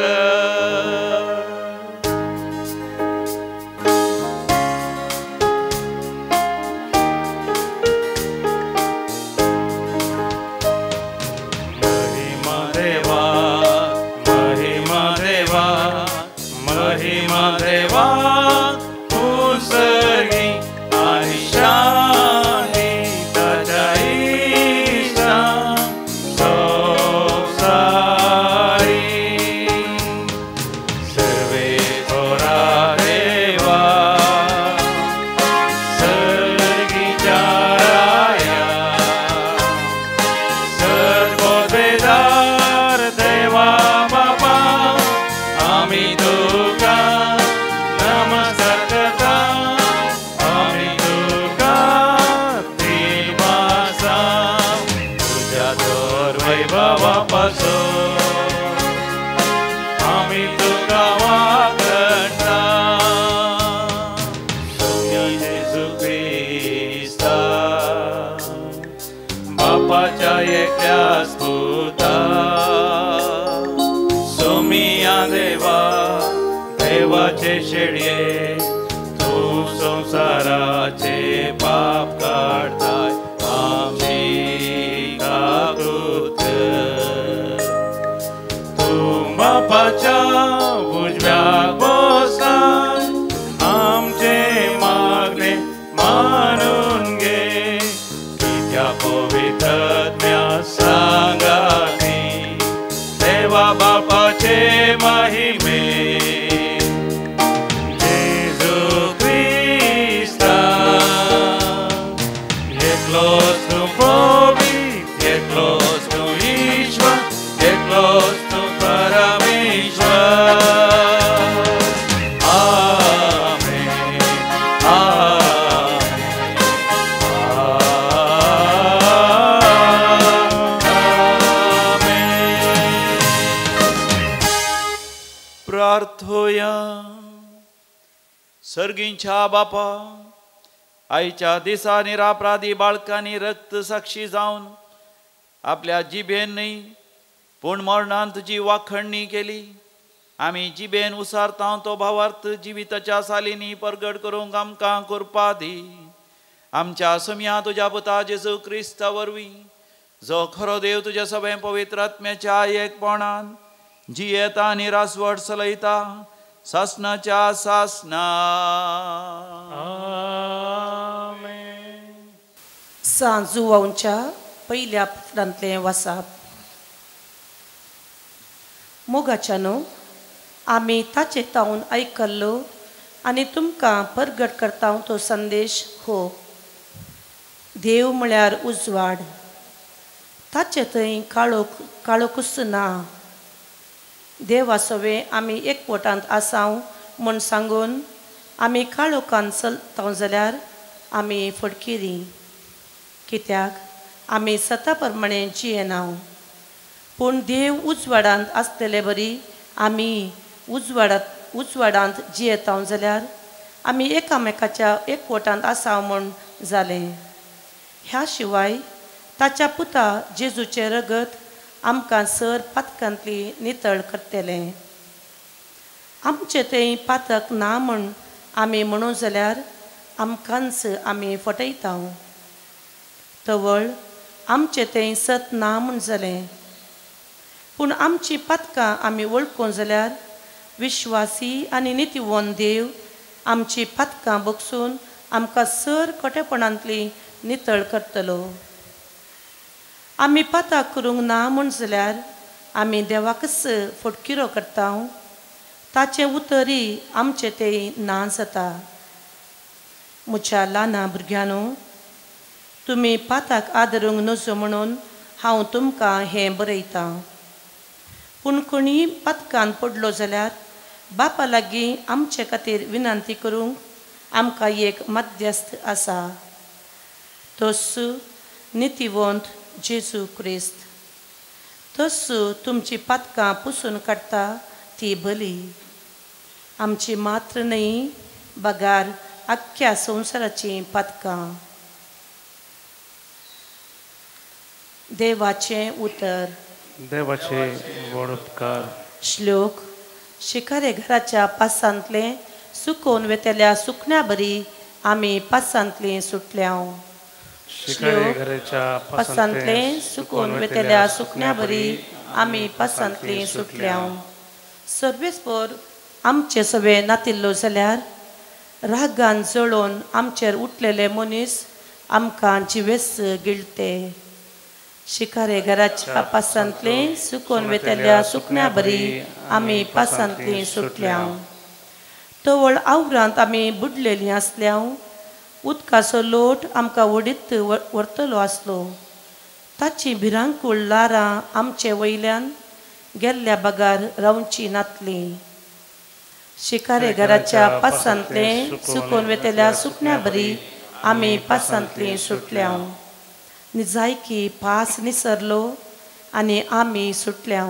महिमा देवा, महिमा देवा, महिमा देवा, उसर्गी आणि शांती ताच्या इश्टा संवसारी. सर्वे थोरा देवा, सर्गीच्या राया, सर्वोदयदार देवा बापा, आमी तुका नमस्कार करता, आमी तुका दिलवासा, तुझ्या थोर वैभवा पासून आमी तुका वाकडता. सोम्या जेजू क्रिस्ता, बापाच्या एकल्याच पुता, सोमिया देवा, देवाचे शेळये, तूं संवसाराचे पाप काडताय, आमची काकूत कर. तूं बापाच्या उजव्याक बसलाय, आमचे देवा बापाचे महिमे जेजू क्रिस्ता एकलोच तूं पवित्र एकलोच तूं ईश्वर एकलोच तूं परमेश्वर आमेन आमेन आमेन. प्रार्थोया. सर्गींच्या बापा आयच्या दिसा निरापराधी बाळकांनी रक्त साक्षी जावन आपल्या जिबेन न्हय पूण मरणान तुजी वाखणणी केली. आमी जिबेन उसारता तो भावार्थ जिविताच्या सालींनी परगट करूंक आमकां कृपा दी. आमच्या सम्या तुज्या पुता जेजू क्रिस्ता वरवीं जो खरो देव तुज्या सगळ्या पवित्र आत्म्याच्या एकपणान जियेता आनी रासवट चलयता सासनाच्या सासना. आमेन. सांजुवांच्या पयल्या पत्रांतलें वासाप. मोगाच्यानो आमी ताचे तावन आयकल्लो आनी तुमकां परगट करता तो संदेश हो. देव म्हळ्यार उजवाड, ताचे थंय काळोख काळोखूच ना. देवा सवे आमी एकवटांत आसाव म्हूण सांगून आमी काळोखान चलता जाल्यार आमी फटकिरी, कित्याक आमी सता प्रमाणे जियेना. पूण देव उजवाडांत आसलेले बरी आमी उजवाडांत जियेता जाल्यार आमी एकामेकाच्या एकवटांत आसा म्हूण जालें. ह्या शिवाय ताच्या पुता जेजूचें रगत आमकां सर पातकांतली नितळ करतलें. आमचें थंय पातक ना म्हूण आमी म्हणू जाल्यार आमकांच आमी फटयता. तवळ आमचें थंय सत ना म्हूण जालें. पूण आमची पातकां आमी वळखूं जाल्यार विश्वासी आनी नितीवंत देव आमची पातकां बगसून आमकां सर खोटेपणांतली नितळ करतलो. आमी पाताक करूंक ना म्हूण जाल्यार आमी देवाकच फटकिरो करता, ताचें उतरय आमचें तें ना जाता. म्हज्या ल्हाना भुरग्यांनो, तुमी पाताक आदरूंक नजो म्हणून हांव तुमकां हें बरयतां. पूण कोणीय पातकान पडलो जाल्यार बापा लागीं आमचे खातीर विनंती करूंक आमकां एक मध्यस्थ आसा, तोच नितीवंत जेजू क्रिस्त. तोच तुमची पातकां पुसून काडटा ती बली आमची मात्र न्हय बगार आख्ख्या संवसाराचीं पातकां. देवाचें उतर. देवाचे व्हड उपकार. श्लोक. शिकारे घराच्या पासांतलें सुकोवन वेतल्या सुकण्या बरी आमी पासांतलीं सुटल्या. शिकारे घराच्या पासांतलें सुकोवन वेतल्या सुकण्या बरी आमी पासांतलीं सुटल्या. सर्वेस्पर आमचे सवे नातिल्लो जाल्यार रागान जळोवन आमचेर उठलेले मनीस आमकां जिवेस गिळते. शिकारे घराच्या पासांतलें सुकोवन वेतल्या सुकण्या बरी आमी पासांतलीं सुटल्या. तवळ आवरांत आमी बुडलेलीं आसल्या, उदकाचो लोट आमकां वडीत व्हरतलो आसलो. ताची भिरांकूळ ल्हारां आमचे वयल्यान गेल्ल्या बगार रावची नातलीं. शिकारे घराच्या पासांतलें सुकोवन वेतल्या सुकण्या बरी आमी पासांतलीं सुटल्या. निजायकी पास निसरलो आनी आमी सुटल्या.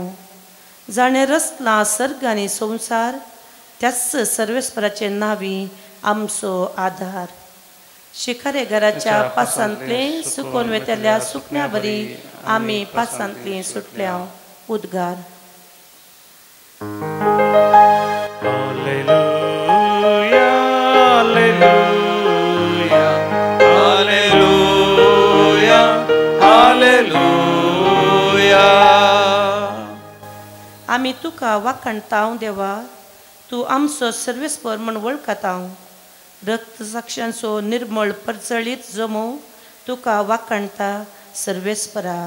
जाणें रचलां सर्ग आनी संवसार त्याच सर्वेस्पराचे नांवी आमचो आधार. शिकारे घराच्या पासांतलें सुकोवन वेतल्या सुकण्या बरी आमी पासांतलीं सुटल्या. उद्गार. Hallelujah, hallelujah, hallelujah, hallelujah. आमी तुका वाखणतांव देवा, तूं आमचो सर्वेस्पर म्हूण वळखतांव. रक्त साक्षांचो निर्मळ परजळीत जमो तुका वाखणता सर्वेस्परा.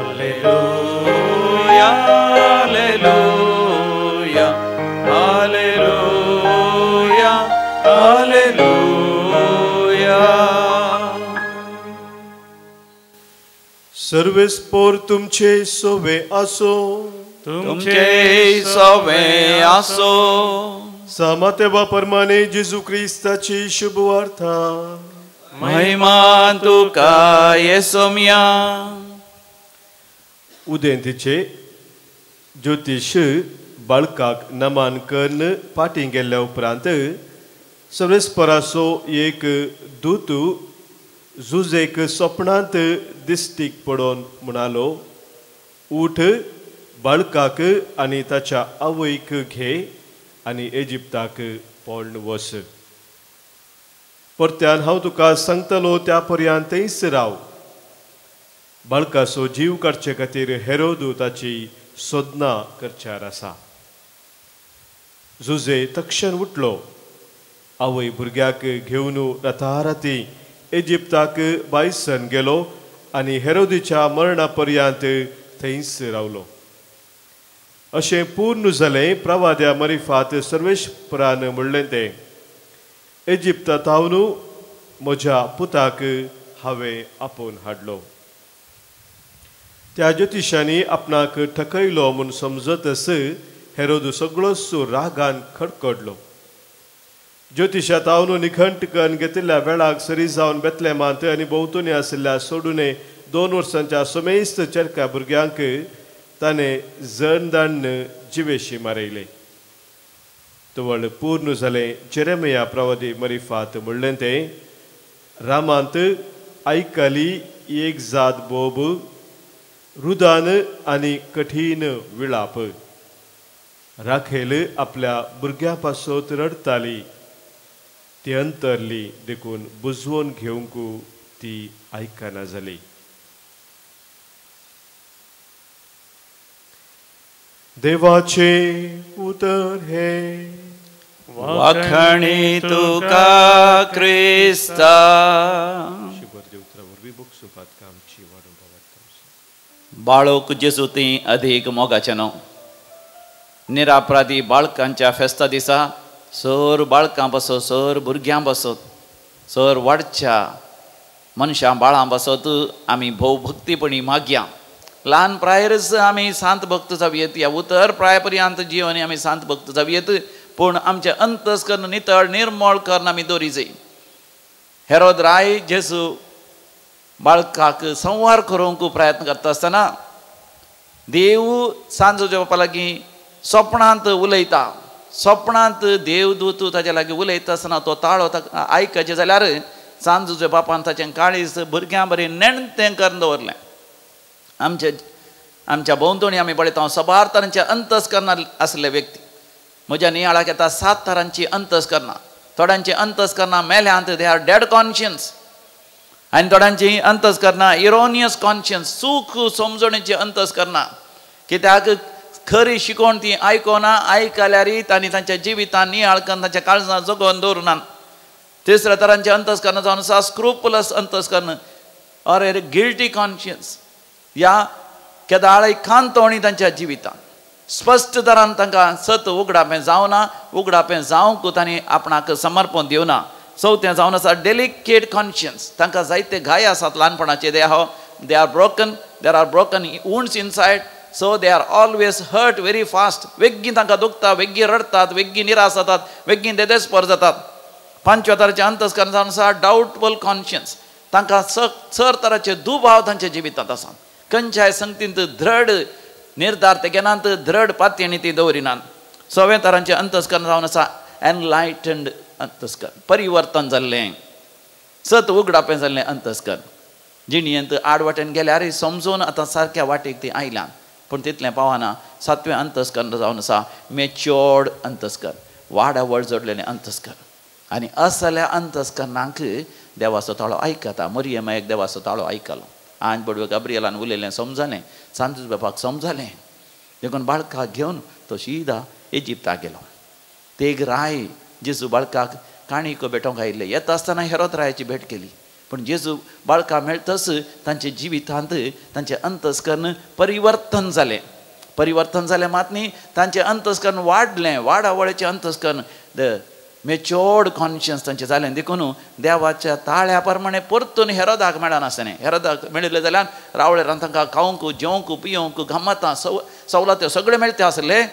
हालेलुया, सर्वेस्पोर तुमचे सोवे आसो. तुमचे सोवे आसो. सामातेवा परमाने जेजू क्रिस्ताची शुभवार्ता. महिमा तुका येसोमिया. उदेंतीचे ज्योतिश बाळकाक नमान करून पाटी गेल्ल्या उपरांत सर्वेस्पराचो एक दूत जुजेक सपनांत दिश्टीक पडोवन म्हणालो, उठ, बाळकाक आनी ताच्या आवयक घे आनी इजिप्ताक पळून वच. परत्यान हांव तुका सांगतलो त्या पर्यंत थंयच राव. बाळकाचो जीव काडचे खातीर हेरोदू ताची सोदना करच्यार आसा. जुजे तक्षण उठलो, आवय भुरग्याक घेवन राताराती इजिप्ताक बायसन गेलो आनी हेरोदीच्या मरणा पर्यंत थंयच रावलो. अशें पूर्ण जालें प्रवाद्या मरिफात सर्वेस्परान म्हणलें तें, इजिप्तांत म्हज्या पुताक हांवें आपोवन हाडलो. त्या ज्योतिशांनी आपणाक ठकयलो म्हूण समजतच हेरोद सगळोच रागान खडखडलो. ज्योतिशा तावन निघंट करून घेतिल्ल्या वेळाक सरी जावन बेतलेमांत आनी भोंवतणी आशिल्ल्या सोडून 2 वर्सांच्या समेस्त चेरक्या भुरग्यांक ताणें जणदाण्ण जिवेशी मारयले. तवळ पूर्ण जालें जेरेमिया प्रवादी मरिफात म्हणलें तें, रामांत आयकली एक जात बोब, रुदान आनी कठीण विळाप. राखेल आपल्या भुरग्यां पासत रडटाली, ती अंतरली देखून बुजवून घेवंक ती आयकना जाली. देवाचे उतर हे. वाखणी तुका क्रिस्ता. बाळोक जेजू ती अधिक मोगाचें न्हू. निरापराधी बाळकांच्या फेस्ता दिसा सर बाळकां पासत, सर भुरग्यां पासत, सर वाडच्या मनशां बाळां पासत आमी भोव भक्तीपणी मागया. ल्हान प्रायरच आमी सांत भक्त जावयेत, ह्या उतर प्राय पर्यंत जिवन आमी सांत भक्त जावयेत, पूण आमचें अंतस करून नितळ निर्मळ करून आमी दवरी जाय. हेरोद राय जेजू बाळकाक संवार करूंक प्रयत्न करता आसतना देव सांजो जेवपा लागीं सपनांत उलयता. सपनांत देवदूत ताच्या लागीं उलयता आसतना तो ताळो आयकचें जाल्यार सांजो बापान ताचें काळीज भुरग्यां बरें नेणतें करून दवरलें. आमचे आमच्या भोंवतणी आमी पळयता सबार तरांचे अंतस्करणां आसले व्यक्ती. म्हज्या नियाळाक येता 7 तरांची अंतस्करणां. थोड्यांची अंतस्करणां मेल्यांत, they are dead conscience. आनी थोड्यांची अंतस्करणां इरोनियस कॉन्शियन्स, चूक समजणेची अंतस्करणां. कित्याक खरी शिकोवण ती आयकोना, आयकल्यार तांणी तांच्या जिवितान नियाळ करून तांच्या काळजां जगोवन दवरुनात. तिसऱ्या तरांचें अंतस्करण जावन आसा स्क्रुपुलस अंतस्करण ऑर ए गिल्टी कॉन्शियन्स, ह्या केदाळय खांतोणी तांच्या जिवितान स्पश्ट तरान तांकां सत उगडापें जावना, उगडापें जावंक तांणी आपणाक समर्पण दिवना. चवथें जावन आसा डेलिकेट कॉन्शियन्स, तांकां जायते घाय आसात ल्हानपणाचे, they are broken, there are broken wounds inside, so they are always hurt very fast. वेगीं तांकां दुखता, वेगीं रडटात, वेगीं निराश जातात, वेगीं देदेस्पर जातात. पांचव्या तराचें अंतस्करण जावन आसा डावटफूल कॉन्शियन्स, तांकां चड तराचे दुबाव तांच्या जिवितांत आसात. खंयच्याय संगतींत दृढ निर्धार ते घेनात, दृढ पातयेणी ती दवरिनात. सव्या तरांचें अंतस्करण जावन आसा एनलायटन्ड अंतस्करण, परिवर्तन जाल्लें, सत उगडापें जाल्लें अंतस्करण. जिणयेंत आड वाटेन गेल्यार समजून आतां सारक्या वाटेक ती आयल्यान, पूण तितलें पावना. सातवें अंतस्करण जावन आसा मेच्योर्ड अंतस्करण, वाडावळ जोडलेलें अंतस्करण. आनी असल्या अंतस्करणांक देवाचो ताळो आयकता. मरियम एक देवाचो ताळो आयकलो, आंज बडवे गाब्रियलान उलयलें, समजलें, सांतूस बापाक समजलें, देखून बाळकाक घेवन तो शिदा इजिप्ताक गेलो. तेग राय जेजू बाळकाक काणीको भेटोवंक आयिल्ले. येता आसतना हेरोद रायाची भेट केली, पूण जेजू बाळका मेळतच तांच्या जिवितांत तांचें अंतस्करण परिवर्तन जालें. परिवर्तन जालें मात न्ही, तांचें अंतस्करण वाडलें, वाडावळेचें अंतस्करण, the मेच्योर्ड कॉन्शियन्स तांचें जालें देखून देवाच्या ताळ्या प्रमाणे परतून हेरोदाक मेळनासलें. हेरोदाक मेळिल्लें जाल्यार रावळेर तांकां खावंक जेवंक पिवंक गमतां सवलत्यो सगळें मेळटा आसलें.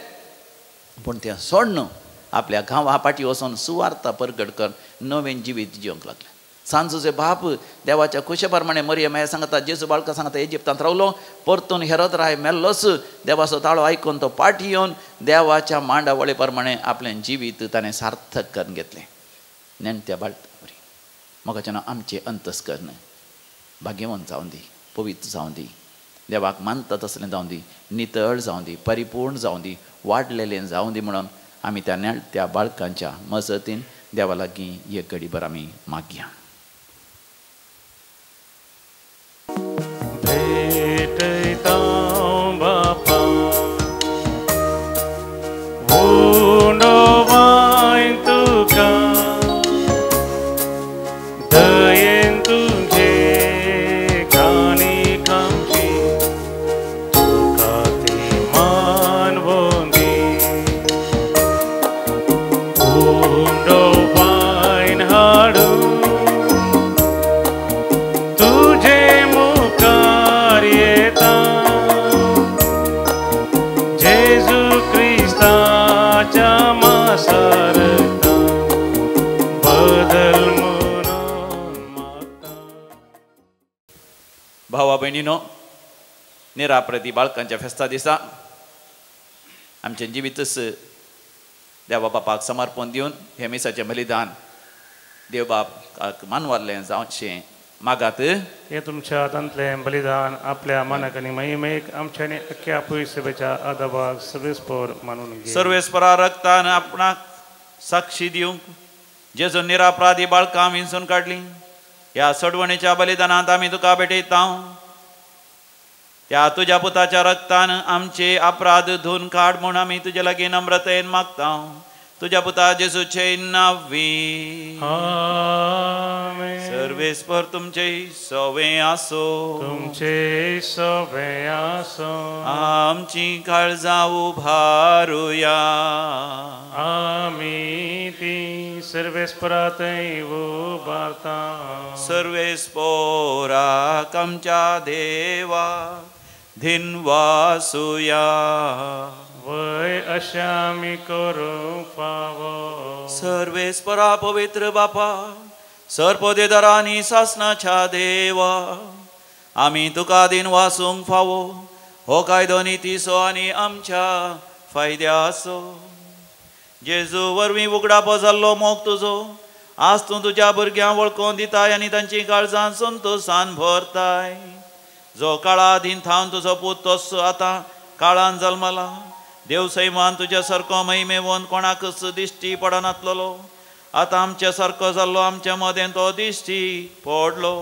पूण तें सोडून आपल्या गांवा फाटी वचून सुवार्थ परगट कर नवें जिवीत जिवंक लागलें. सांजूचे बाप देवाच्या खुशे प्रमाणे मरियम हें सांगता जेजू बाळका सांगता इजिप्तांत रावलो. परतून हेरोद राय मेल्लोच. देवाचो ताळो आयकून तो पाटी येवन देवाच्या मांडावळे प्रमाणे आपलें जिवीत ताणें सार्थक करून घेतलें. नेणट्या बाळका मोगाच्यान आमचें अंतस्कर्ण भाग्यवंत जावं दी, पवित्र जावं दी, देवाक मानता तसलें जावं दी, नितळ जावं दी, परिपूर्ण जावं दी, वाडलेलें जावं दी म्हणून आमी त्या नेणट्या बाळकांच्या मजतीन देवा लागीं एक घडीभर आमी मागया. भेटयता बापा उंडोवाय तुका दयेन तुझे कानी कामची तुका ती मानवंदी उंडोवायन हाडू तुझे मुखार येता जेजू क्रिस्ताच्या मासारता बदल म्हणून मागता. भावा भयणीनो, निराप्रती बाळकांच्या फेस्ता दिसा आमचें जिवीतच देवा बापाक समर्पण दिवन हें मिसाचें बलिदान देवबाप मानवारलें जावचें मागात. हे तुमच्या हातांतलें बलिदान आपल्या मानाक आनी महिमेक आमच्या आनी अख्ख्या पयसुब्याच्या आदाबाक सर्वेस्पर मानून घे. सर्वेस्परा रक्तान आपणाक साक्षी दिवंक जेजू निरापराधी बाळकां विंचून काडली ह्या सडवणीच्या बलिदानांत आमी तुका भेटयता. त्या तुज्या पुताच्या रक्तान आमचे अपराध धुवन काड म्हूण आमी तुजे लागीं नम्रतेन मागता. तुज्या पुता जेजूचे नांवी. आमेन. सर्वेस्पर तुमचे सवे आसो. तुमचे सवे आसो. आमची काळजां उभारुया. आमी ती सर्वेस्परा थंय उबारता. सर्वेस्पराक आमच्या देवा धिनवासुया. वय अशें आमी करूंक फावो. सर्वेस्परा पवित्र बापा सर्पदेदारांनी सासनाच्या देवा आमी तुका दिन वासूंक फावो. हो कायदो नितीचो आनी आमच्या फायद्याचो. जेजू वरवीं उगडापो जाल्लो मोग तुजो आज तूं तुज्या भुरग्यांक वळखून दिताय आनी तांची काळजां संतोसान भरताय. जो काळा दीन थावन तुजो पूत तोच आतां काळान जल्मला. देव सैमान तुज्या सारको महिमेवन कोणाकच दिश्टी पडनातलेलो. आतां आमच्या सारको जाल्लो आमच्या मदें तो दिश्टी पडलो.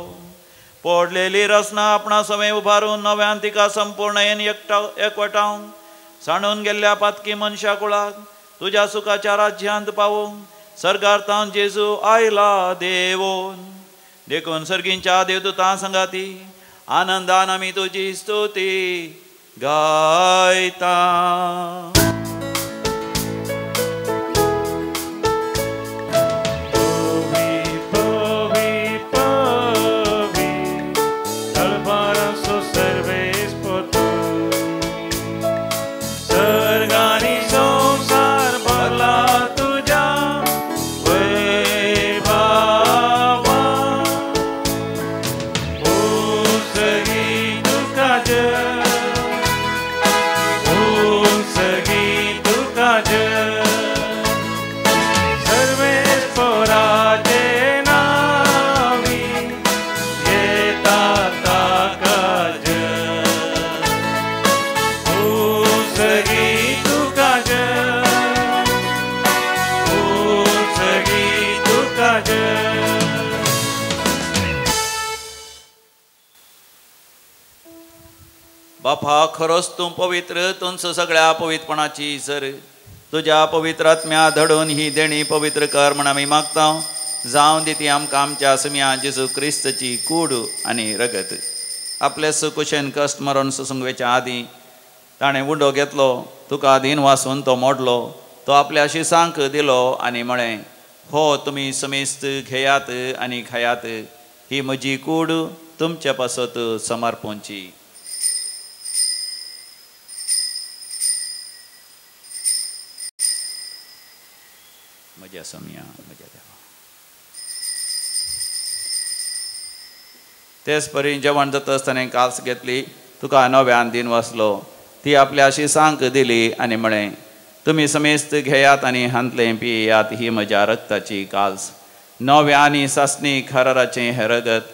पडलेली रचना आपणा सवें उबारून नव्यान तिका संपूर्णयेन एकवटावन सांडून गेल्ल्या पातकी मनशा कुळाक तुज्या सुखाच्या राज्यांत पावोवंक सर्गार तावन जेजू आयला देवोन. देखून सर्गींच्या देवदूतां संगाती आनंदान आमी तुजी स्तुती गायता. बापा खरोच तूं पवित्र, तुमचो सगळ्या पवित्रपणाची सर तुज्या पवित्र आत्म्या धडून ही देणी पवित्र कर म्हण आमी मागता. जावं दी ती आमकां आमच्या सुम्या जेजू क्रिस्तची कूड आनी रगत. आपले सुकुशेन कश्ट मरण सुसंगवेच्या आदीं ताणें उंडो घेतलो, तुका अधीन वासून तो मोडलो, तो आपल्या शिसांक दिलो आनी म्हळें, हो तुमी समेस्त घेयात आनी खायात, ही म्हजी कूड तुमचे पासत समर्पणची. म्हज्या सोम्या, म्हज्या देवा. तेच परी जेवण जाता आसतना कास घेतली, तुका नव्यान दिन वाचलो, ती आपल्या शिसांक दिली आनी म्हळें, तुमी समेस्त घेयात आनी हांतलें पियात, ही म्हज्या रक्ताची काल्स, नव्या आनी सासणी खराराचें हें रगत,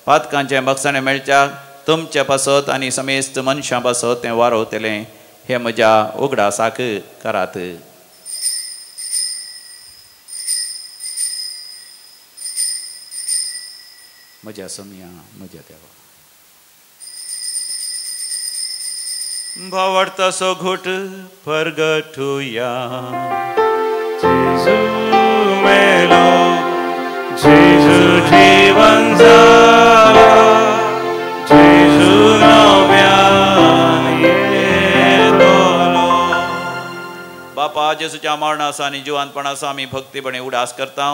पातकांचें बक्षाणें मेळच्याक तुमचे पासत आनी समेस्त मनशां पासत तें वारोवतलें, हें म्हज्या उगडासाक करात. म्हज्या सोम्या, म्हज्या देवा. भावार्थाचो घोट परगटुया. जेजू मेलो, जेजू जीवन जाला, जेजू नव्यान येतलो. बापा, जेजूच्या मरणाचो आनी जिवंतपणाचो आमी भक्तीपणे उडास करता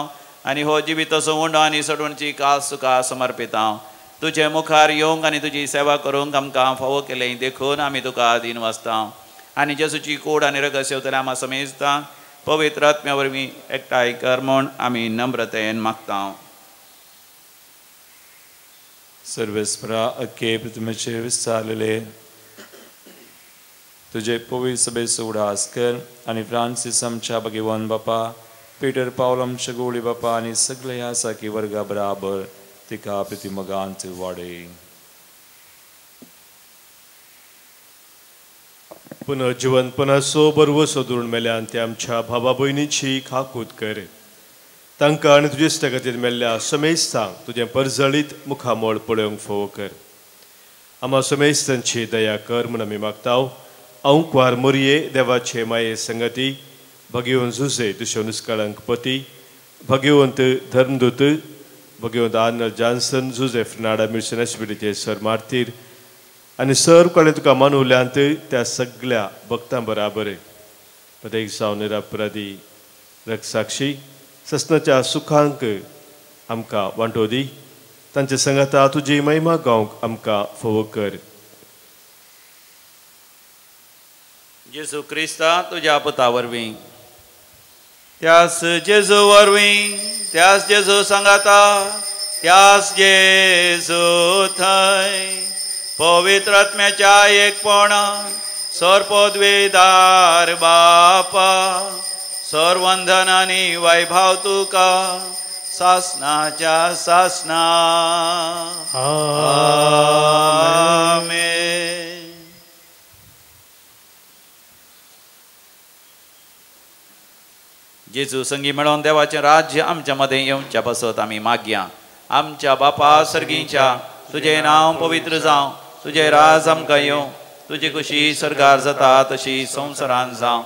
आनी हो जिविताचो उंडो आनी सडवणची कास तुका समर्पिता. तुजे मुखार येवंक आनी तुजी सेवा करूंक आमकां फावो केलें देखून आमी तुका दीन वाचता आनी जेजूची कोड आनी रगत सेवतले आमा समेजता पवित्र आत्म्या वरवीं एकठांय कर म्हूण आमी नम्रतेन मागता. सर्वेस्परा अख्खे पृथ्वीचेर विस्तारलेले तुजे पवित्र सभेचो उडास कर आनी फ्रांसीस आमच्या भगवान बापा, पीटर पावल आमच्या गोवळी बापा आनी सगळे ह्या साकी वर्गा बराबर तिका प्रतिमगांत वाडय. पुनर्जिवनपणाचो बरवसो धरून मेल्यान ते आमच्या भावा भयणीची खाकूत कर, तांकां आनी तुजे खातीर मेल्ल्या समेस्तांक तुजें परजळीत मुखामळ पळोवंक फावो कर. आमा समेस्तांची दया कर म्हूण आमी मागता. अंकवार मोरये देवाचे माये संगती, भगेवन जुजे तुज्या नुस्काळांक पती, भगेवंत धर्मदूत, भगेवंत आर्नल्ड जॉन्सन, जुजे फ्रनाडा मिर्सन एसबीडीचे सर मार्तीर आनी सर कोणें तुका मानवल्यांत त्या सगळ्या भक्तां बराबर प्रत्येक जावन निरापराधी रक्षाक्षी ससनाच्या सुखांक आमकां वांटो दी, तांचे संगाता तुजी महिमा गावंक आमकां फावो कर. जेजू क्रिस्ता तुज्या पुता वरवीं, त्यास जेजू वरवीं, त्यास जेजू सांगाता, त्यास जेजू थंय पवित्र आत्म्याच्या एकपणा सर्वपदवीदार बापा, सर्वंधन आनी वैभव तुका सासनाच्या सासना. आमेन. जेजू संगी मेळोवन देवाचें राज्य आमच्या मदें येवच्या पासत आमी मागया. आमच्या बापा सर्गीच्या, तुजें नांव पवित्र जावं, तुजें राज आमकां येवं, तुजी खुशी सर्गार जाता तशी संवसारान जावं.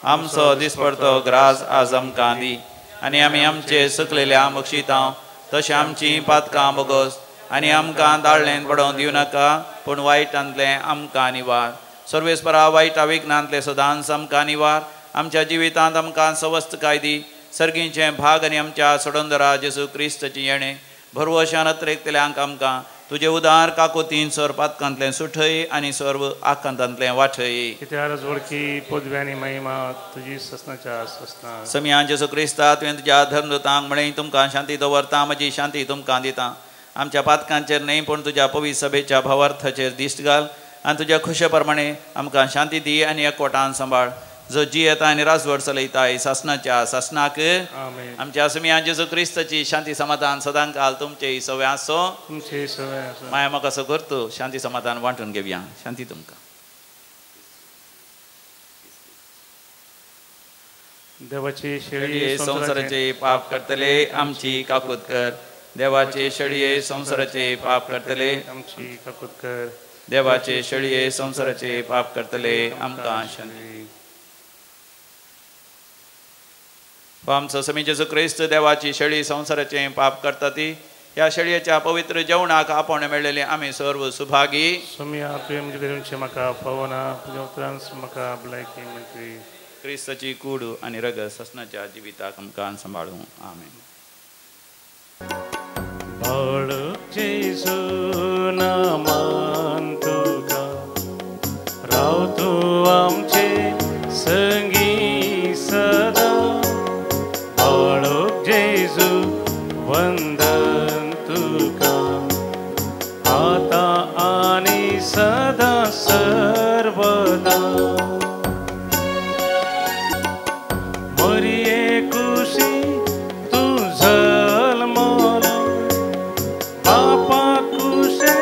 आमचो दिसपडतो ग्रास आज आमकां दी आनी आमी आमचे सुकलेल्या बक्षितां तशें आमचीं पातकां बोगस आनी आमकां दाळ्ळेन पडोवन दिवं नाका, पूण वायटांतलें आमकां निवार. सर्वेस्परा वायटा विघ्नांतलें सदांच आमकां निवार. आमच्या जिवितांत आमकां सवस्तकाय दी. सर्गीचें भाग आनी आमच्या सोडंदरा जेजू क्रिस्ताचें येणें भरवशान अत्रेकतल्यांक आमकां तुजे उदार काकोतीन सर्व पातकांतलें सुठय आनी सर्व आकांतांतलें वाठय. वळखी पदवी आनी महिमा तुजी ससनाच्या ससना. समिया जेजू क्रिस्ता, तुवें तुज्या धर्मदूतांक म्हळें, तुमकां शांती दवरता, म्हजी शांती तुमकां दिता. आमच्या पातकांचेर न्हय पूण तुज्या पवित्र सभेच्या भावार्थाचेर दिश्ट घाल आनी तुज्या खुशे प्रमाणे आमकां शांती दी आनी एकवटान सांबाळ. जो जियेता आनी राजवट चलयता सासनाच्या सासनाक. आमच्या समिया जेजू क्रिस्ताची शांती समाधान सदांकाल तुमचे सवे आसो. तुमचे सवे आसो. माया म्हाका असो करतो शांती समाधान वांटून घेवया. शांती तुमकां. देवाची शेळये संवसाराचे पाप करतले आमची काकूत कर. देवाचे शेळये संवसाराचे पाप करतले आमची काकूत कर. देवाचे शेळये संवसाराचे पाप करतले आमकां शांती. आमचो समी जेजू क्रिस्त देवाची शेळी संवसाराचें पाप करता ती ह्या शेळयेच्या पवित्र जेवणाक आपण मेळ्ळेले आमी सर्व सुभागी. सोमिया, तुवें म्हजे कडेन म्हाका फावना, तुज्या उतरान म्हाका भलायकी मेळटली. क्रिस्ताची कूड आनी रगत ससनाच्या जिविताक आमकां सांबाळूं. आमेन. बाळक जेजू नामान तुका राव तूं आमचे संगी सदा. बाळक जेजू वंदन तुका आतां आनी सदा सर्वदा. मरिये कुशी तूं जल्मलो बापा कुशे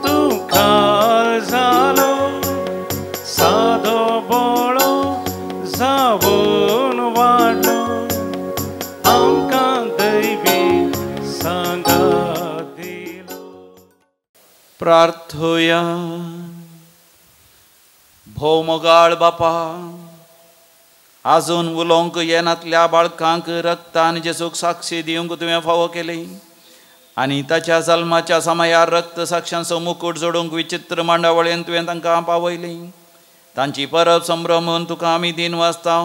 तूं खाल जालो सादो बोळो जावन वाडलो आमकां दैवी सांगात दिलो. प्रार्थोया. भोव मोगाळ बापा, आजून उलोवंक येनातल्या बाळकांक रक्तान जेजूक साक्षी दिवंक तुवें फावो केली आनी ताच्या जल्माच्या समयार रक्त साक्षांचो मुकूट जोडूंक विचित्र मांडावळेन तुवें तांकां पावयली. तांची परब संभ्रमून तुका आमी दिन वाचता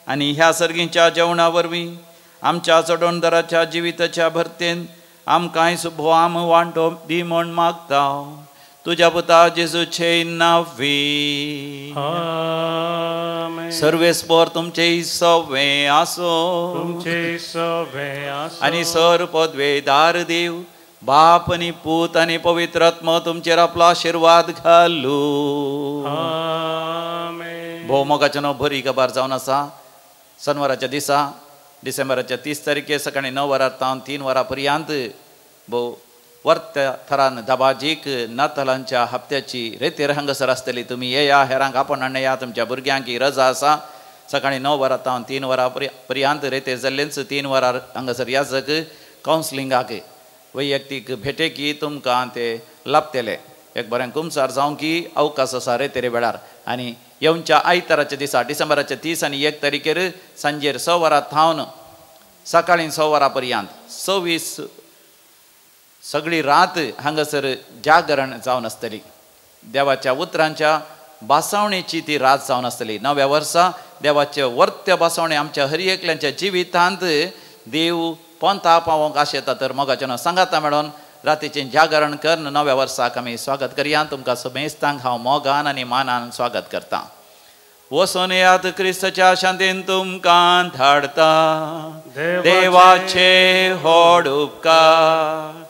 आनी ह्या सर्गीच्या जेवणा वरवीं आमच्या चडोणदाराच्या जिविताच्या भरतेन आमकांय सुभोआम वांटो दी म्हूण मागता. तुज्या पुता जेजूचे नांवी. आमेन. सर्वेस्पर तुमचे सवे आसो तुमचे सवे आसो आनी सर पदवेदार देव बाप आनी पूत आनी पवित्र आत्मो तुमचेर आपलो आशिर्वाद घालू. आमेन. भोव मोगाचें नांव बरी खबर जावन आसा. शनवाराच्या दिसा डिसेंबराच्या 30 तारखेर सकाळीं 9 वरां तावन 3 वरां पर्यंत भोव वर्त्या थरान दबाजीक नातालांच्या हप्त्याची रेतेर हांगासर आसतली. तुमी येया, हेरांक आपोवन हाडया, तुमच्या भुरग्यांक ही रजा आसा. सकाळीं 9 वरां तावन 3 वरां पर्यंत रेतेर जाल्लेंच 3 वरां हांगासर याजक कावन्सिलिंगाक वैयक्तीक भेटेकी तुमकां ते लाभतले. एक बरें कुमसार जावंक अवकाश आसा रेतेरे वेळार. आनी येवच्या आयताराच्या दिसा डिसेंबराच्या 30 आनी 1 तारखेर सांजेर 6 वरां थावन सकाळीं 6 वरां पर्यंत 26 सगळी रात हांगासर जागरण जावन आसतली. देवाच्या उतरांच्या भासावणेची ती रात जावन आसतली. नव्या वर्सा देवाचे वर्त्य भासावणे आमच्या हर एकल्यांच्या जिवितांत देव पोंता पावोवंक आशेता. तर मोगाचें नांव सांगाता मेळोन रातीचें जागरण करून नव्या वर्साक आमी स्वागत करया. तुमकां समेस्तांक हांव मोगान आनी मानान स्वागत करतां. वचून येयात, क्रिस्ताच्या शांतीन तुमकां धाडता. देवाचे व्हड उपकार.